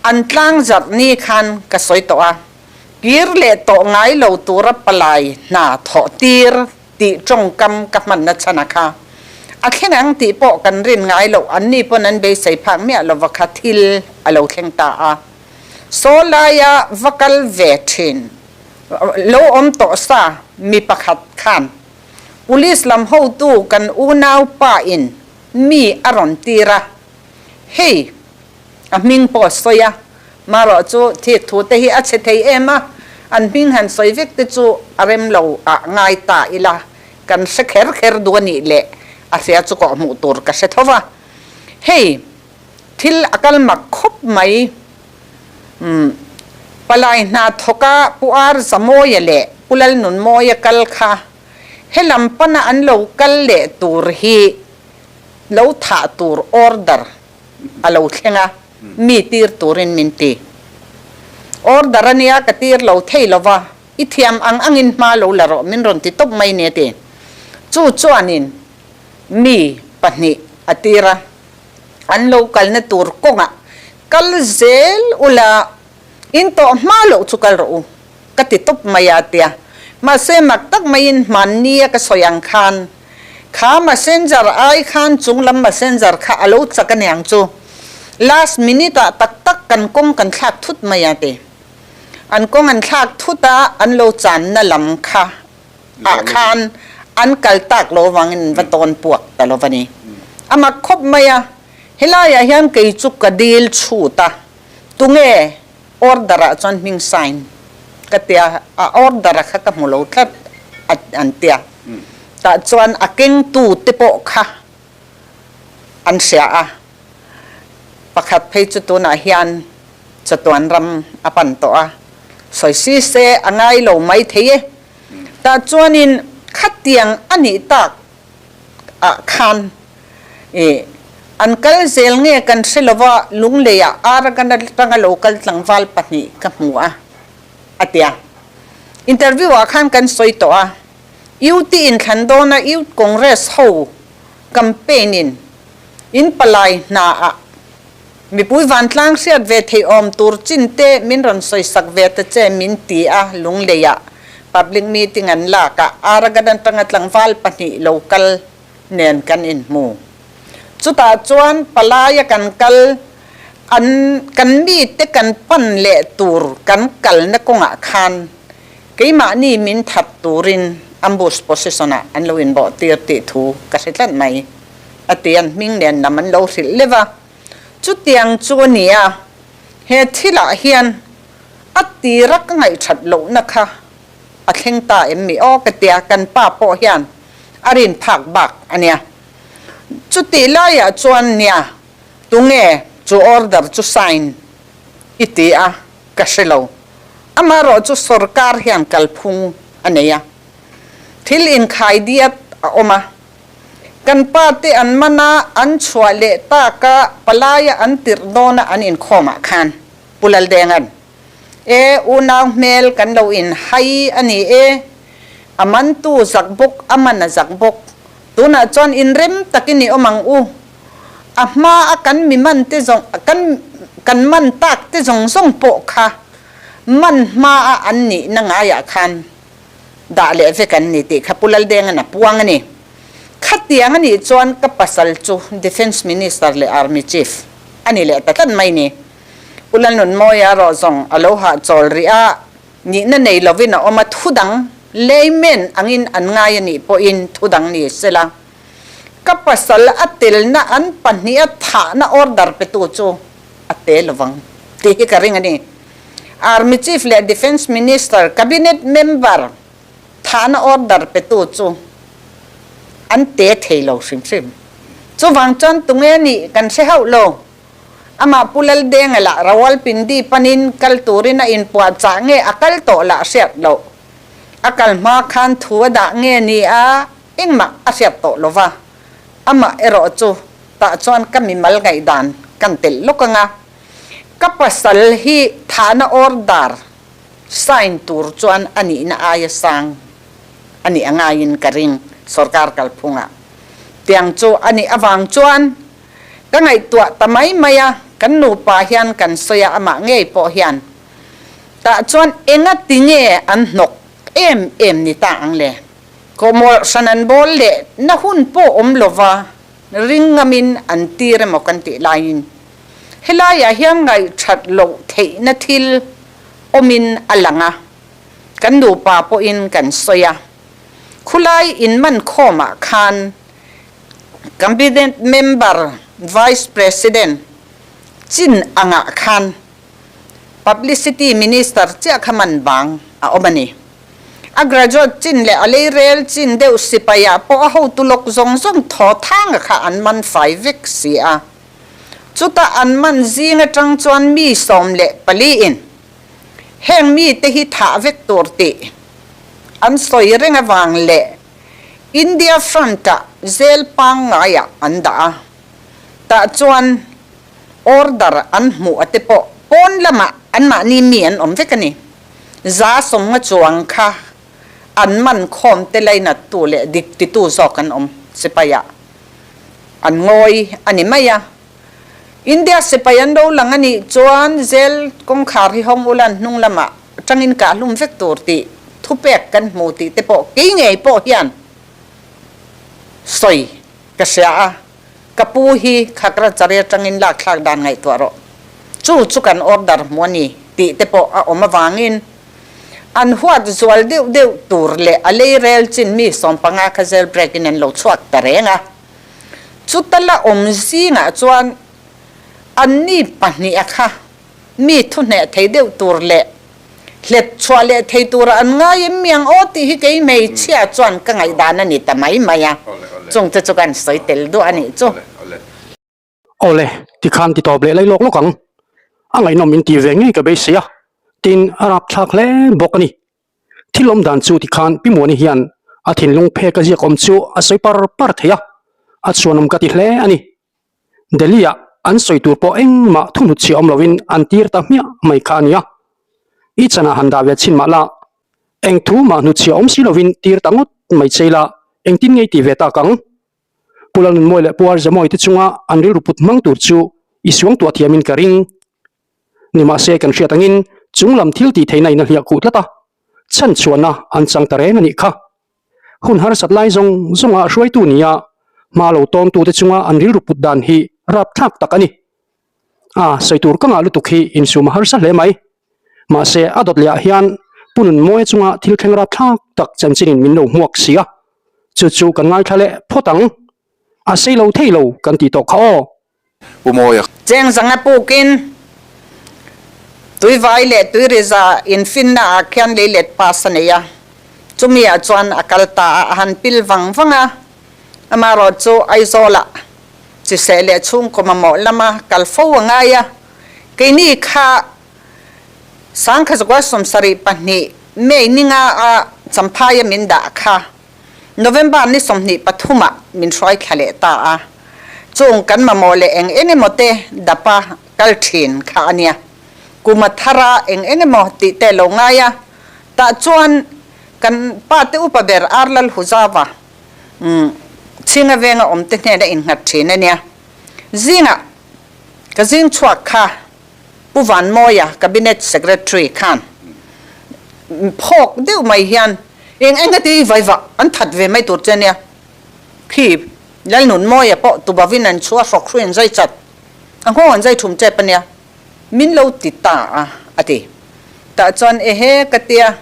[SPEAKER 2] an tlang zarh ni khan ka sawi tawh a, kir leh tawh ngai lo tura palai hna thawh tir tih tawngkam ka hmanna chhan a kha. A thleng ang tih pawh kan rin ngai loh, anni pawn an beisei phak miah lova kha thil a lo thleng ta a. Saw laia va kal ve thin lo awm tawh sa mi pakhat khan Police lam hotu kan unaupa in mi a rawn tir a, hei a hming pawh a sawi a, marawh chu thik thu te hi a chhe thei em a, an hming han sawi vek te chu a rem lo ah ngai ta ila, kan hre kher kher duh a nih leh a hria chu kawh hmuh tur ka hre tho va, hei thil a kal mak khawp mai, umm palai hna thawka Pu Ar Zamawia leh Pu Lalnunmawia kal kha helam pana an lo kal leh tur hi lo thah tur order a lo thleng a, mi tir turin min ti. Order a nia ka tir lo thei lo va, i thiam ang angin hma lo la rawh min rawn ti tawp mai nia ti. Chu chuanin mi pahnih a tir a, an lo kalna tur kawngah kal zel ula in tawh hma loh chu kal rawh u ka ti tawp mai a tia. Mahse mak tak maiin hmannia ka sawi ang khan Kha messenger ai khan chung lam messenger kha a lo chak aniang chu last minute ah tak tak kan kawng kan thlak thut mai a ti. An kawng an thlak thut a an lo channa lam kha ah khan An kal tak lo avangin an va tawn puak ta lo va ni. A mak khawp mai a, helaiah hian kei chu ka dil chhut a, tunge order ah chuan hming sign ka tia, a order a kha ka hmu lo tlat a an tia. Tah chuan a kengtu te pawh kha an hria a, pakhat phei chu tunah hian chatuan ram a pan tawh a, sawi si se a ngai lo mai thei e. Tah chuanin khatiang a nih tak ah khan ih an kal zel nge kan hre lova Lungleiah Arakan atanga lo kal tlangval pahnih ka hmu a, a ti a. Interview ah khan kan sawi tawh a, UT inthlan dawna Youth Congress ho campaign in in palai hna ah mipui vantlang hriat ve theih awm tur chin te min rawn sawisak ve ta che min ti a, Lungleiah public meeting an lak a, Arakan atanga tlangval pahnih lo kal nen kan inhmu. Chutah chuan palaia kan kal an kan mite kan pan leh tur kan kalna kawngah khan Keimahni min that turin ambush position-ah an lo inbawh tir tih thu ka hre tlat mai, a ti. An hming nen lam an lo hrilh leuh a. Chutiang chu a ni a, he thilah hian a tira ka ngaihthat lohna kha a thleng ta em mi aw ka tia, kan pa pawh hian a rin phak bak a nia. Chutih laiah chuan nia, tunge chu order chu sign i ti a, Ka hre lo. Amaherawh chu sorkar hian kalphung a nei a, thil inkhai diat a awm a. Kan pa te an man a, an chhuah leh tak a, palaia an tirh dawn a an inkhawmah khan Pu Laldenga'n, E, unau hmel kan lo inhai a ni e, a mantu zak bawk, a man a zak bawk, tunah chuan inrem takin i awm ang u, A hma a kan mi man te zawng kan kan man tak te zawng zawng pawh kha man hma a an nih na ngaiah khan dah leh vek an ni tih kha Pu Laldenga'n a puang a ni. Khatiang a nih chuan ka pasal chu Defence Minister leh Army Chief a ni leh ta tlat mai ni. Pu Lalnunmawia erawh zawng a lo hahchawl rih a, nihna nei lovin a awm a, thudang layman angin an ngai a nih pawhin thudang ni sela. Ka pasal a telna an pahniha thahna order petu chu a te lovang tih hi ka ring a ni. Army Chief leh Defence Minister, Cabinet member thahna order petu chu an te thei lo hrim hrim. Chuvang chuan tunge nih kan hre hauh lo. Amah Pu Laldenga lah Rawalpindi panin kal turin a inpuahchah nge a kal tawh lah hriat loh. A kal hma khan thu a dah nge ni a? Engmah a hriat tawh lo va, amah erawh chu tah chuan ka mimal ngaihdan kan telh lawk ang a, ka pasal hi thahna order sign tur chuan a nihna aia sang a nih a ngaiin ka ring sorkar kalphungah. Tiang chu a nih avang chuan ka ngaihtuah ta mai mai a, kan nupa hian kan sawi a, amah ngei pawh hian tah chuan engati nge an hnawk em em ni ta ang le? Kawhmawlh hran an bawl leh na hun pawh awm lova ring ngamin an tir emaw kan tih laiin helaiah hian ngaihthat loh theihna thil awmin a lang a, kan nupa pawhin kan sawi a. Khulai inman khawmah khan Cabinet member Vice President chin angah khan Publicity Minister chiah kha man bang a awm a ni. A graduate chin leh a leirel chin deuh sipaiah pawh a hotu lawk zawng zawng thaw thanga kha an man fai vek si a. Chuta an man zing atang chuan mi 14 in heng mite hi thah vek tur tih an sawi reng avang leh India front-ah zel pangngaiah an dah a. Tah chuan order an hmuh a te pawh pawn lamah anmahni mi an awm vek a ni. 150 chuang kha an man khawm te lainattu leh dik titu zawk an awm sipaiah an ngawi a ni mai a. India sipai an lo lang a nih chuan zel kawngkhar hi hawng ula an hnung lamah tangin kah hlum vek tur tih thupek kan hmu tih te pawh kei ngei pawh hian sawi ka hria a. Ka pu hi Khagra chari atangin lak thlak dan ngaihtuah rawh. Chu chu kan order hmu a ni tih te pawh a awm avangin. An huat zual deuh deuh tur leh a lei rel chin mi 15 kha jail break in an lo chhuak ta reng a. Chuta la awm zingah chuan anni pahniha kha mi thuhneh thei deuh tur leh hlet chhuah leh thei tura an ngai em mi ang aw tih hi kei hmeichhia chuan ka ngaihdan a ni ta mai mai a, chungte chu kan sawi tel duah a nih chu.
[SPEAKER 3] Awle, tikhan ti tawp leh lai lawk lawk ang. A ngaihnawm in tih ve ngei ka beisei a, tin a rapthlak hle bawk a ni. Thil awm dan chu tikhan Pi Muani hian a thinlung phek a ziak awm chu a sawi par par thei a, a chhuanawm ka ti hle a ni. Delhi-ah an sawi tur pawh engmah thuhnut chhia awm loin an tir ta hmiah mai kha a nia. I chanah han dah ve chhin mah la, eng thu mah hnutchhia awm si loin tir ta ngawt mai che ila engtin ngei ti ve tak ang? Pu Lalnunmawi leh Pu Arzamawi te chunga an rilru put hmang tur chu i suangtuah thiamin ka ring. Nimahse kan hriat angin chung lam thil tih theihna in a hliah khuh tlat a, chhanchhuahna an chang ta reng a nih kha. Hun harsat lai zawng zawnga hruaitu nia hma lo tawntute chunga an rilru put dan hi rapthlak tak a ni. A sawi tur ka ngah lutuk hi insum a harsa hle mai. Mahse a dawt lehah hian Pu Nunmawia chunga thil thleng rapthlak tak chanchinin min lo hmuak si a, chu chu kan ngaithla leh phawt ang. A sei lo thei lo kan tih tawh kha aw.
[SPEAKER 5] Pu Mawia.
[SPEAKER 2] Cheng zanga pukin Tuivai leh Tuiriza infinna ah khian leilet pass a nei a, chumi ah chuan a kal ta a, a han pil vang vang a, amarawh chu Aizawlah chiseh leh chhungkaw mamawh lama kal fo a ngai a, keini kha Sangkhazukua 72 May ninga a Champhaia min dah kha. November ni 23 ah min hruai thla leh ta a, chung kan mamawh leh eng eng emaw te dapa kal thin kha a nia. Kum a thar a eng eng emaw tih te lo ngai a, tah chuan kan pa te upa ber Arlal Huzawa Chhinga venga awm te hnena innghat thin a nia. Zingah ka zing chhuak kha Pu Vanmawia, Cabinet Secretary khan phawk deuh mai hian eng eng heti vai vah an that ve mai tur che nia. Khi Lalnunmawia pawh tubavin an chhuah hrawk hruai an zai chat, a nghawng an zai thum tep a nia, min lo ti ta a, a ti. Tah chuan ehe ka tia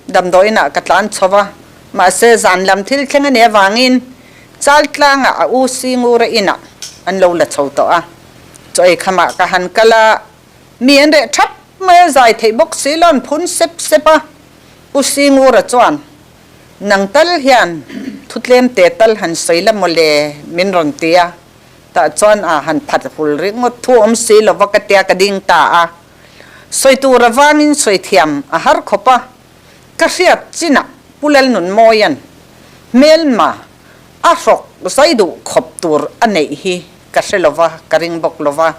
[SPEAKER 2] damdawiinah ka tlan chho va, mahse zan lam thil thleng a nih avangin Chaltlangah a u Singura inah an lo la chho tawh a. Chaw ei khamah ka han kal a, mi an reh thap mai a, zai theih bawk si lo an phun sep sep a. Pu Singura chuan, Nang tal hian thu tlem te tal han sawi la mawle min rawn ti a, tah chuan a han phat hul ringawt thu awm si lova ka tia ka ding ta a. Sawi tur avangin sawi thiam a har khawp a, ka hriat chinah Pu Lalnunmawia'n hmelma a hrawk zai duh khawp tur a neih hi ka hre lova, ka ring bawk lova.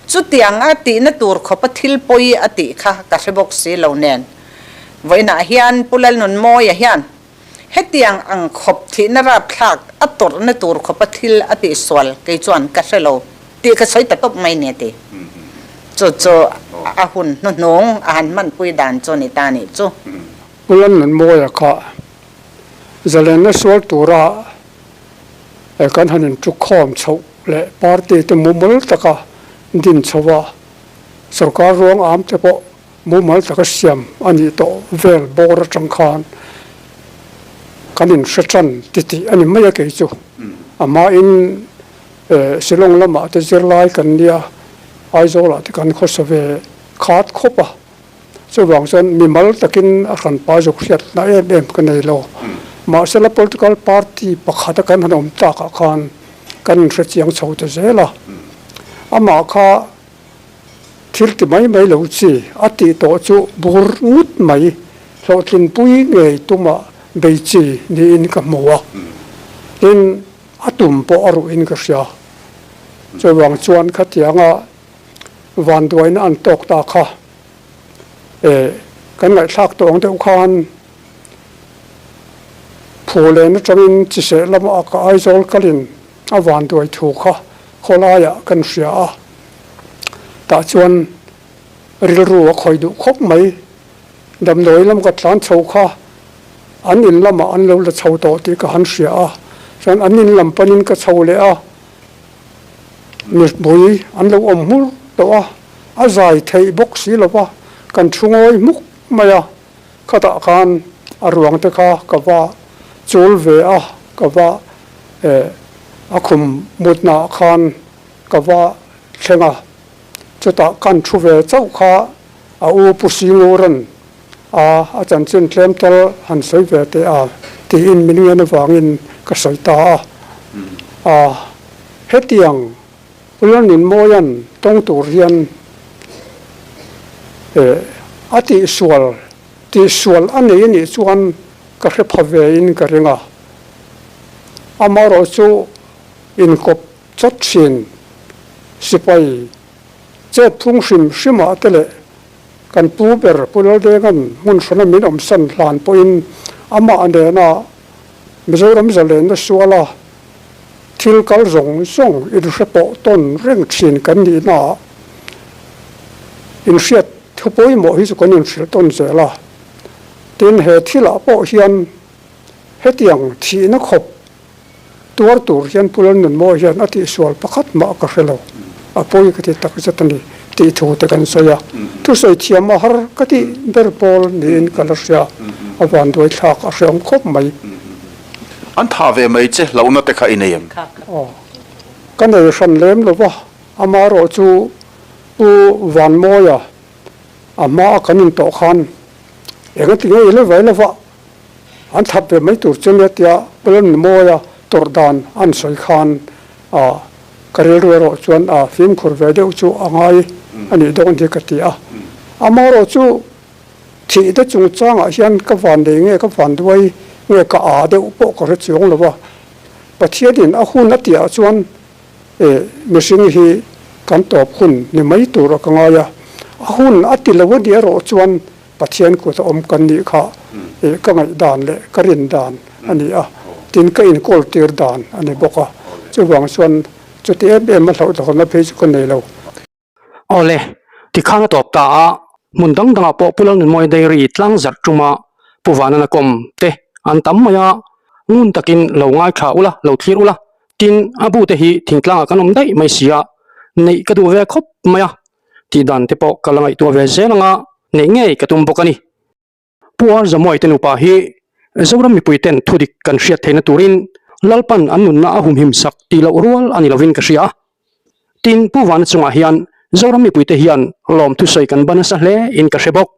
[SPEAKER 2] Chutiang a tihna tur khawpa thil pawi a tih kha ka hre bawk si lo nen. Vawiinah hian Pu Lalnunmawia hian hetiang ang khawp thihna rapthlak a tawrhna tur khawpa thil a tihsual kei chuan ka hre lo tih ka sawi ta tawp mai ni a ti. Chu chu a hun hnuhnung a han hmanpui dan chu ni ta nih chu.
[SPEAKER 6] Pu Lalnunmawia kha zalenna sual tura kan han intukhawm chhoh leh party te mumal taka din chho a, sorkar ruang am te pawh mumal taka siam a nih tawh vel bawr atang khan kan inhre tan titih a ni mai a kei chu. A hmain Shillong lamah te zirlai kan nia, Aizawlah te kan khawsa ve khat khawp a. Chuvang chuan mimal takin a hranpa zuk hriatna em em ka nei lo. Mahsela political party pakhata kan han awm takah khan kan inhre chiang chho ta zel a. Amah kha thil ti mai mai lo chi a tih tawh chu bur ngut mai hlawhtlinpui ngei tumah bei chi niin ka hmu a. Tin, a tum pawh a ruhin ka hria. Chuvang chuan khatianga vanduaina an tawk ta kha e kan ngaihthlak tawh ang deuh khan Phulen atangin chiseh lama ka Aizawl kalin a vanduai thu kha khawlaiah kan hria a, tah chuan rilru a khawih duh khawp mai. Damdawi lam ka tlan chho kha an in lamah an lo la chho tawh tih ka han hria a, chuan an in lam panin ka chho leh a. Mipui an lo awm hmur tawh a, a zai theih bawk si lo va, kan thu ngawi hmuk mai a. Khatah khan a ruang te kha ka va chul ve a, ka va eh a khum mutnaah khan ka va thleng a, chutah kan thu ve chauh kha a u Pu Singuran a a chanchin tlem tal han sawi ve teh a tiin min ngen avangin ka sawi ta a. A hetiang Lalnunmawia'n tawng tur hian eh a tihsual tihsual a nei anih chuan ka hre pha ve in ka ring a. Amaherawh chu inkawp chawt thin sipai chet phung hrim hrimah te leh kan pu ber Pu Laldenga'n hmun hrana min awmsan hlan pawhin amah nena Mizoram zalenna suala Thil kal zawng zawng inhre pawh tawn reng thin kan nihnaah inhriat thu pawimawh hi chu kan inhrilh tawn zel a. Tin, he thilah pawh hian hetiang thihna khawp tuar tur hian Pu Lalnunmawi hian a tihsual pakhat mah ka hre lo, a pawi ka ti takzet a ni tih thu te kan sawi a. Thusawi thiam a har ka tih ber pawl niin ka la hria, a vanduai thlak a hreawm khawp mai.
[SPEAKER 5] An tha ve mai che hlauhna te kha i nei em?
[SPEAKER 6] Aw, ka nei hran lem lo va, amaherawh chu Pu Vanmawia a hma a kan intawh khan eng ti nge i la vai lova an that ve mai tur che nia tia Pu Lalnunmawia tawrh dan an sawi khan a ka rilru erawh chuan a fimkhur ve deuh chu a ngai a nih dawn hi ka ti a, amaherawh chu Thih te chungchangah hian ka van nei nge ka van duai nge ka aa deuh pawh ka hre chuang lo va, Pathianin a hun a tihah chuan eh mihring hi kan tawp hun ni mai tur a ka ngai a, a hun a ti lo a nih erawh chuan Pathian kut a awm kan nih kha eh ka ngaihdan leh ka rin dan a ni a, tin ka inkawl tir dan a ni bawk a, chuvang chuan chuti em em a hlauhthawnna phei chu ka nei lo.
[SPEAKER 3] Awle, tikhan a tawp ta a, hmun dang dangah pawh Pu Lalnunmawia Dairy tlang zarh tuma Pu Vanana kawm te an tam mai a, ngun takin lo ngaithla ula, lo thlir ula, tin a bu te hi thingtlangah kan awm daih mai si a, neih ka duh ve khawp mai a, tih dan te pawh ka la ngaihtuah ve zel anga neih ngei ka tum bawk a ni. Pu Ar Zamuai te nupa hi Zoram mipui ten thudik kan hriat theihna turin Lalpan an nunna a humhim sak tih loh rual a ni lovin ka hria. Tin, Pu Vana chungah hian Zoram mipui te hian lawm thusawi kan ba nasa hle in ka hre bawk.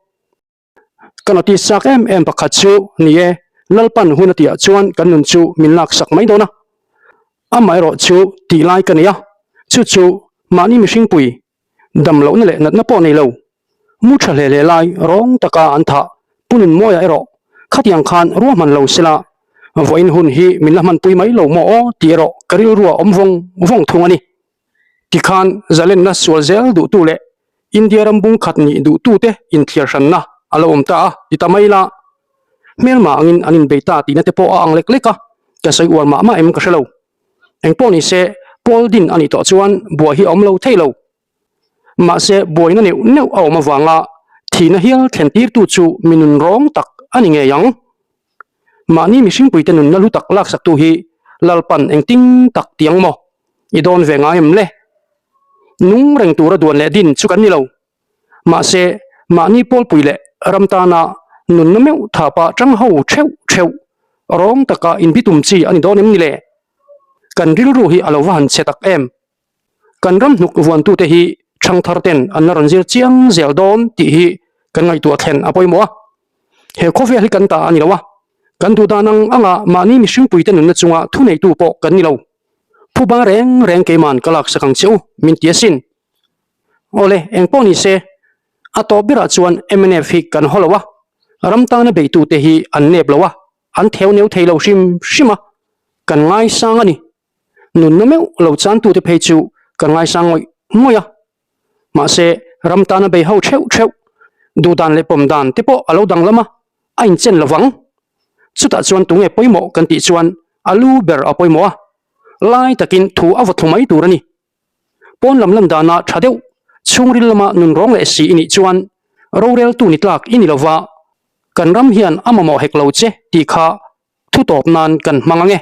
[SPEAKER 3] Ka notice chak em em pakhat chu ni e, Lalpan hun a tihah chuan kan nun chu min laksak mai dawn a. Amaherawh chu tih lai ka nei a, chu chu mahni mihringpui Dam lohna leh natna pawh nei lo. Mu tha hle hle lai rawng taka an thah Pu Nunmawia erawh khatiang khan ruahman lo sela, vawiin hun hi min la hmanpui mai lo maw aw tih erawh ka rilrua awm vawng vawng thung a ni. Tikhan zalenna sual zel duhtu leh India ram bung khat nih duhtute inthiar hranna a lo awm ta a ti ta mai la. Hmelma angin an inbei ta tihna te pawh a ang lek lek a, ka sawi uar mah mah em ka hre lo. Engpawh ni se, Paul din a nih tawh chuan buai hi a awm lo thei lo. Mahse, buaina neuh neuh a awm avanga thihna hial thlen tirtu chu mi nun rawng tak a ni ngei ang. Mahni mihringpuite nunna hlu tak laksaktu hi Lalpan engtin tak ti ang maw? I dawn ve ngai em le? Nung reng tura duan leh din chu kan ni lo. Mahse, mahni pawlpui leh ram tana nunna meuh thapa tang ho theuh theuh rawng taka inbitum chi a ni dawn em ni le? Kan rilru hi a lo va han chhe tak em? Kan ram hnuk vuantute hi thangthar ten an la rawn zir chiang zel dawn tih hi kan ngaihtuah thlen a pawimawh a. He khawvel hi kan ta a ni lo a, kan duh dan ang anga mahni mihringpuite nunna chunga thuneitu pawh kan ni lo. Phuba reng reng keiman ka laksak ang che u, min ti asin. Awle, eng pawh ni se, a tawp berah chuan mnf hi kan haw lo a, ram tana beitute hi an nep lo a, an theu neu thei lo hrim hrim a, kan ngaisang a ni. Nunna meuh lo chantute phei chu kan ngaisang ngawih ngawih a, mahse ram tana bei ho theuh theuh, duhdan leh pawm dan te pawh a lo danglam a, a inchen lo vang. Chutah chuan tunge pawimawh kan tih chuan a lu ber a pawimawh a, lai takin thu a vaw thlu mai tur a ni. Pawn lam lan dana tha deuh, chhungril lama nun rawng leh si i nih chuan roreltu ni tlak i ni lova, kan ram hian a mamawh hek lo che tih kha thu tawp nan kan hmang ang e.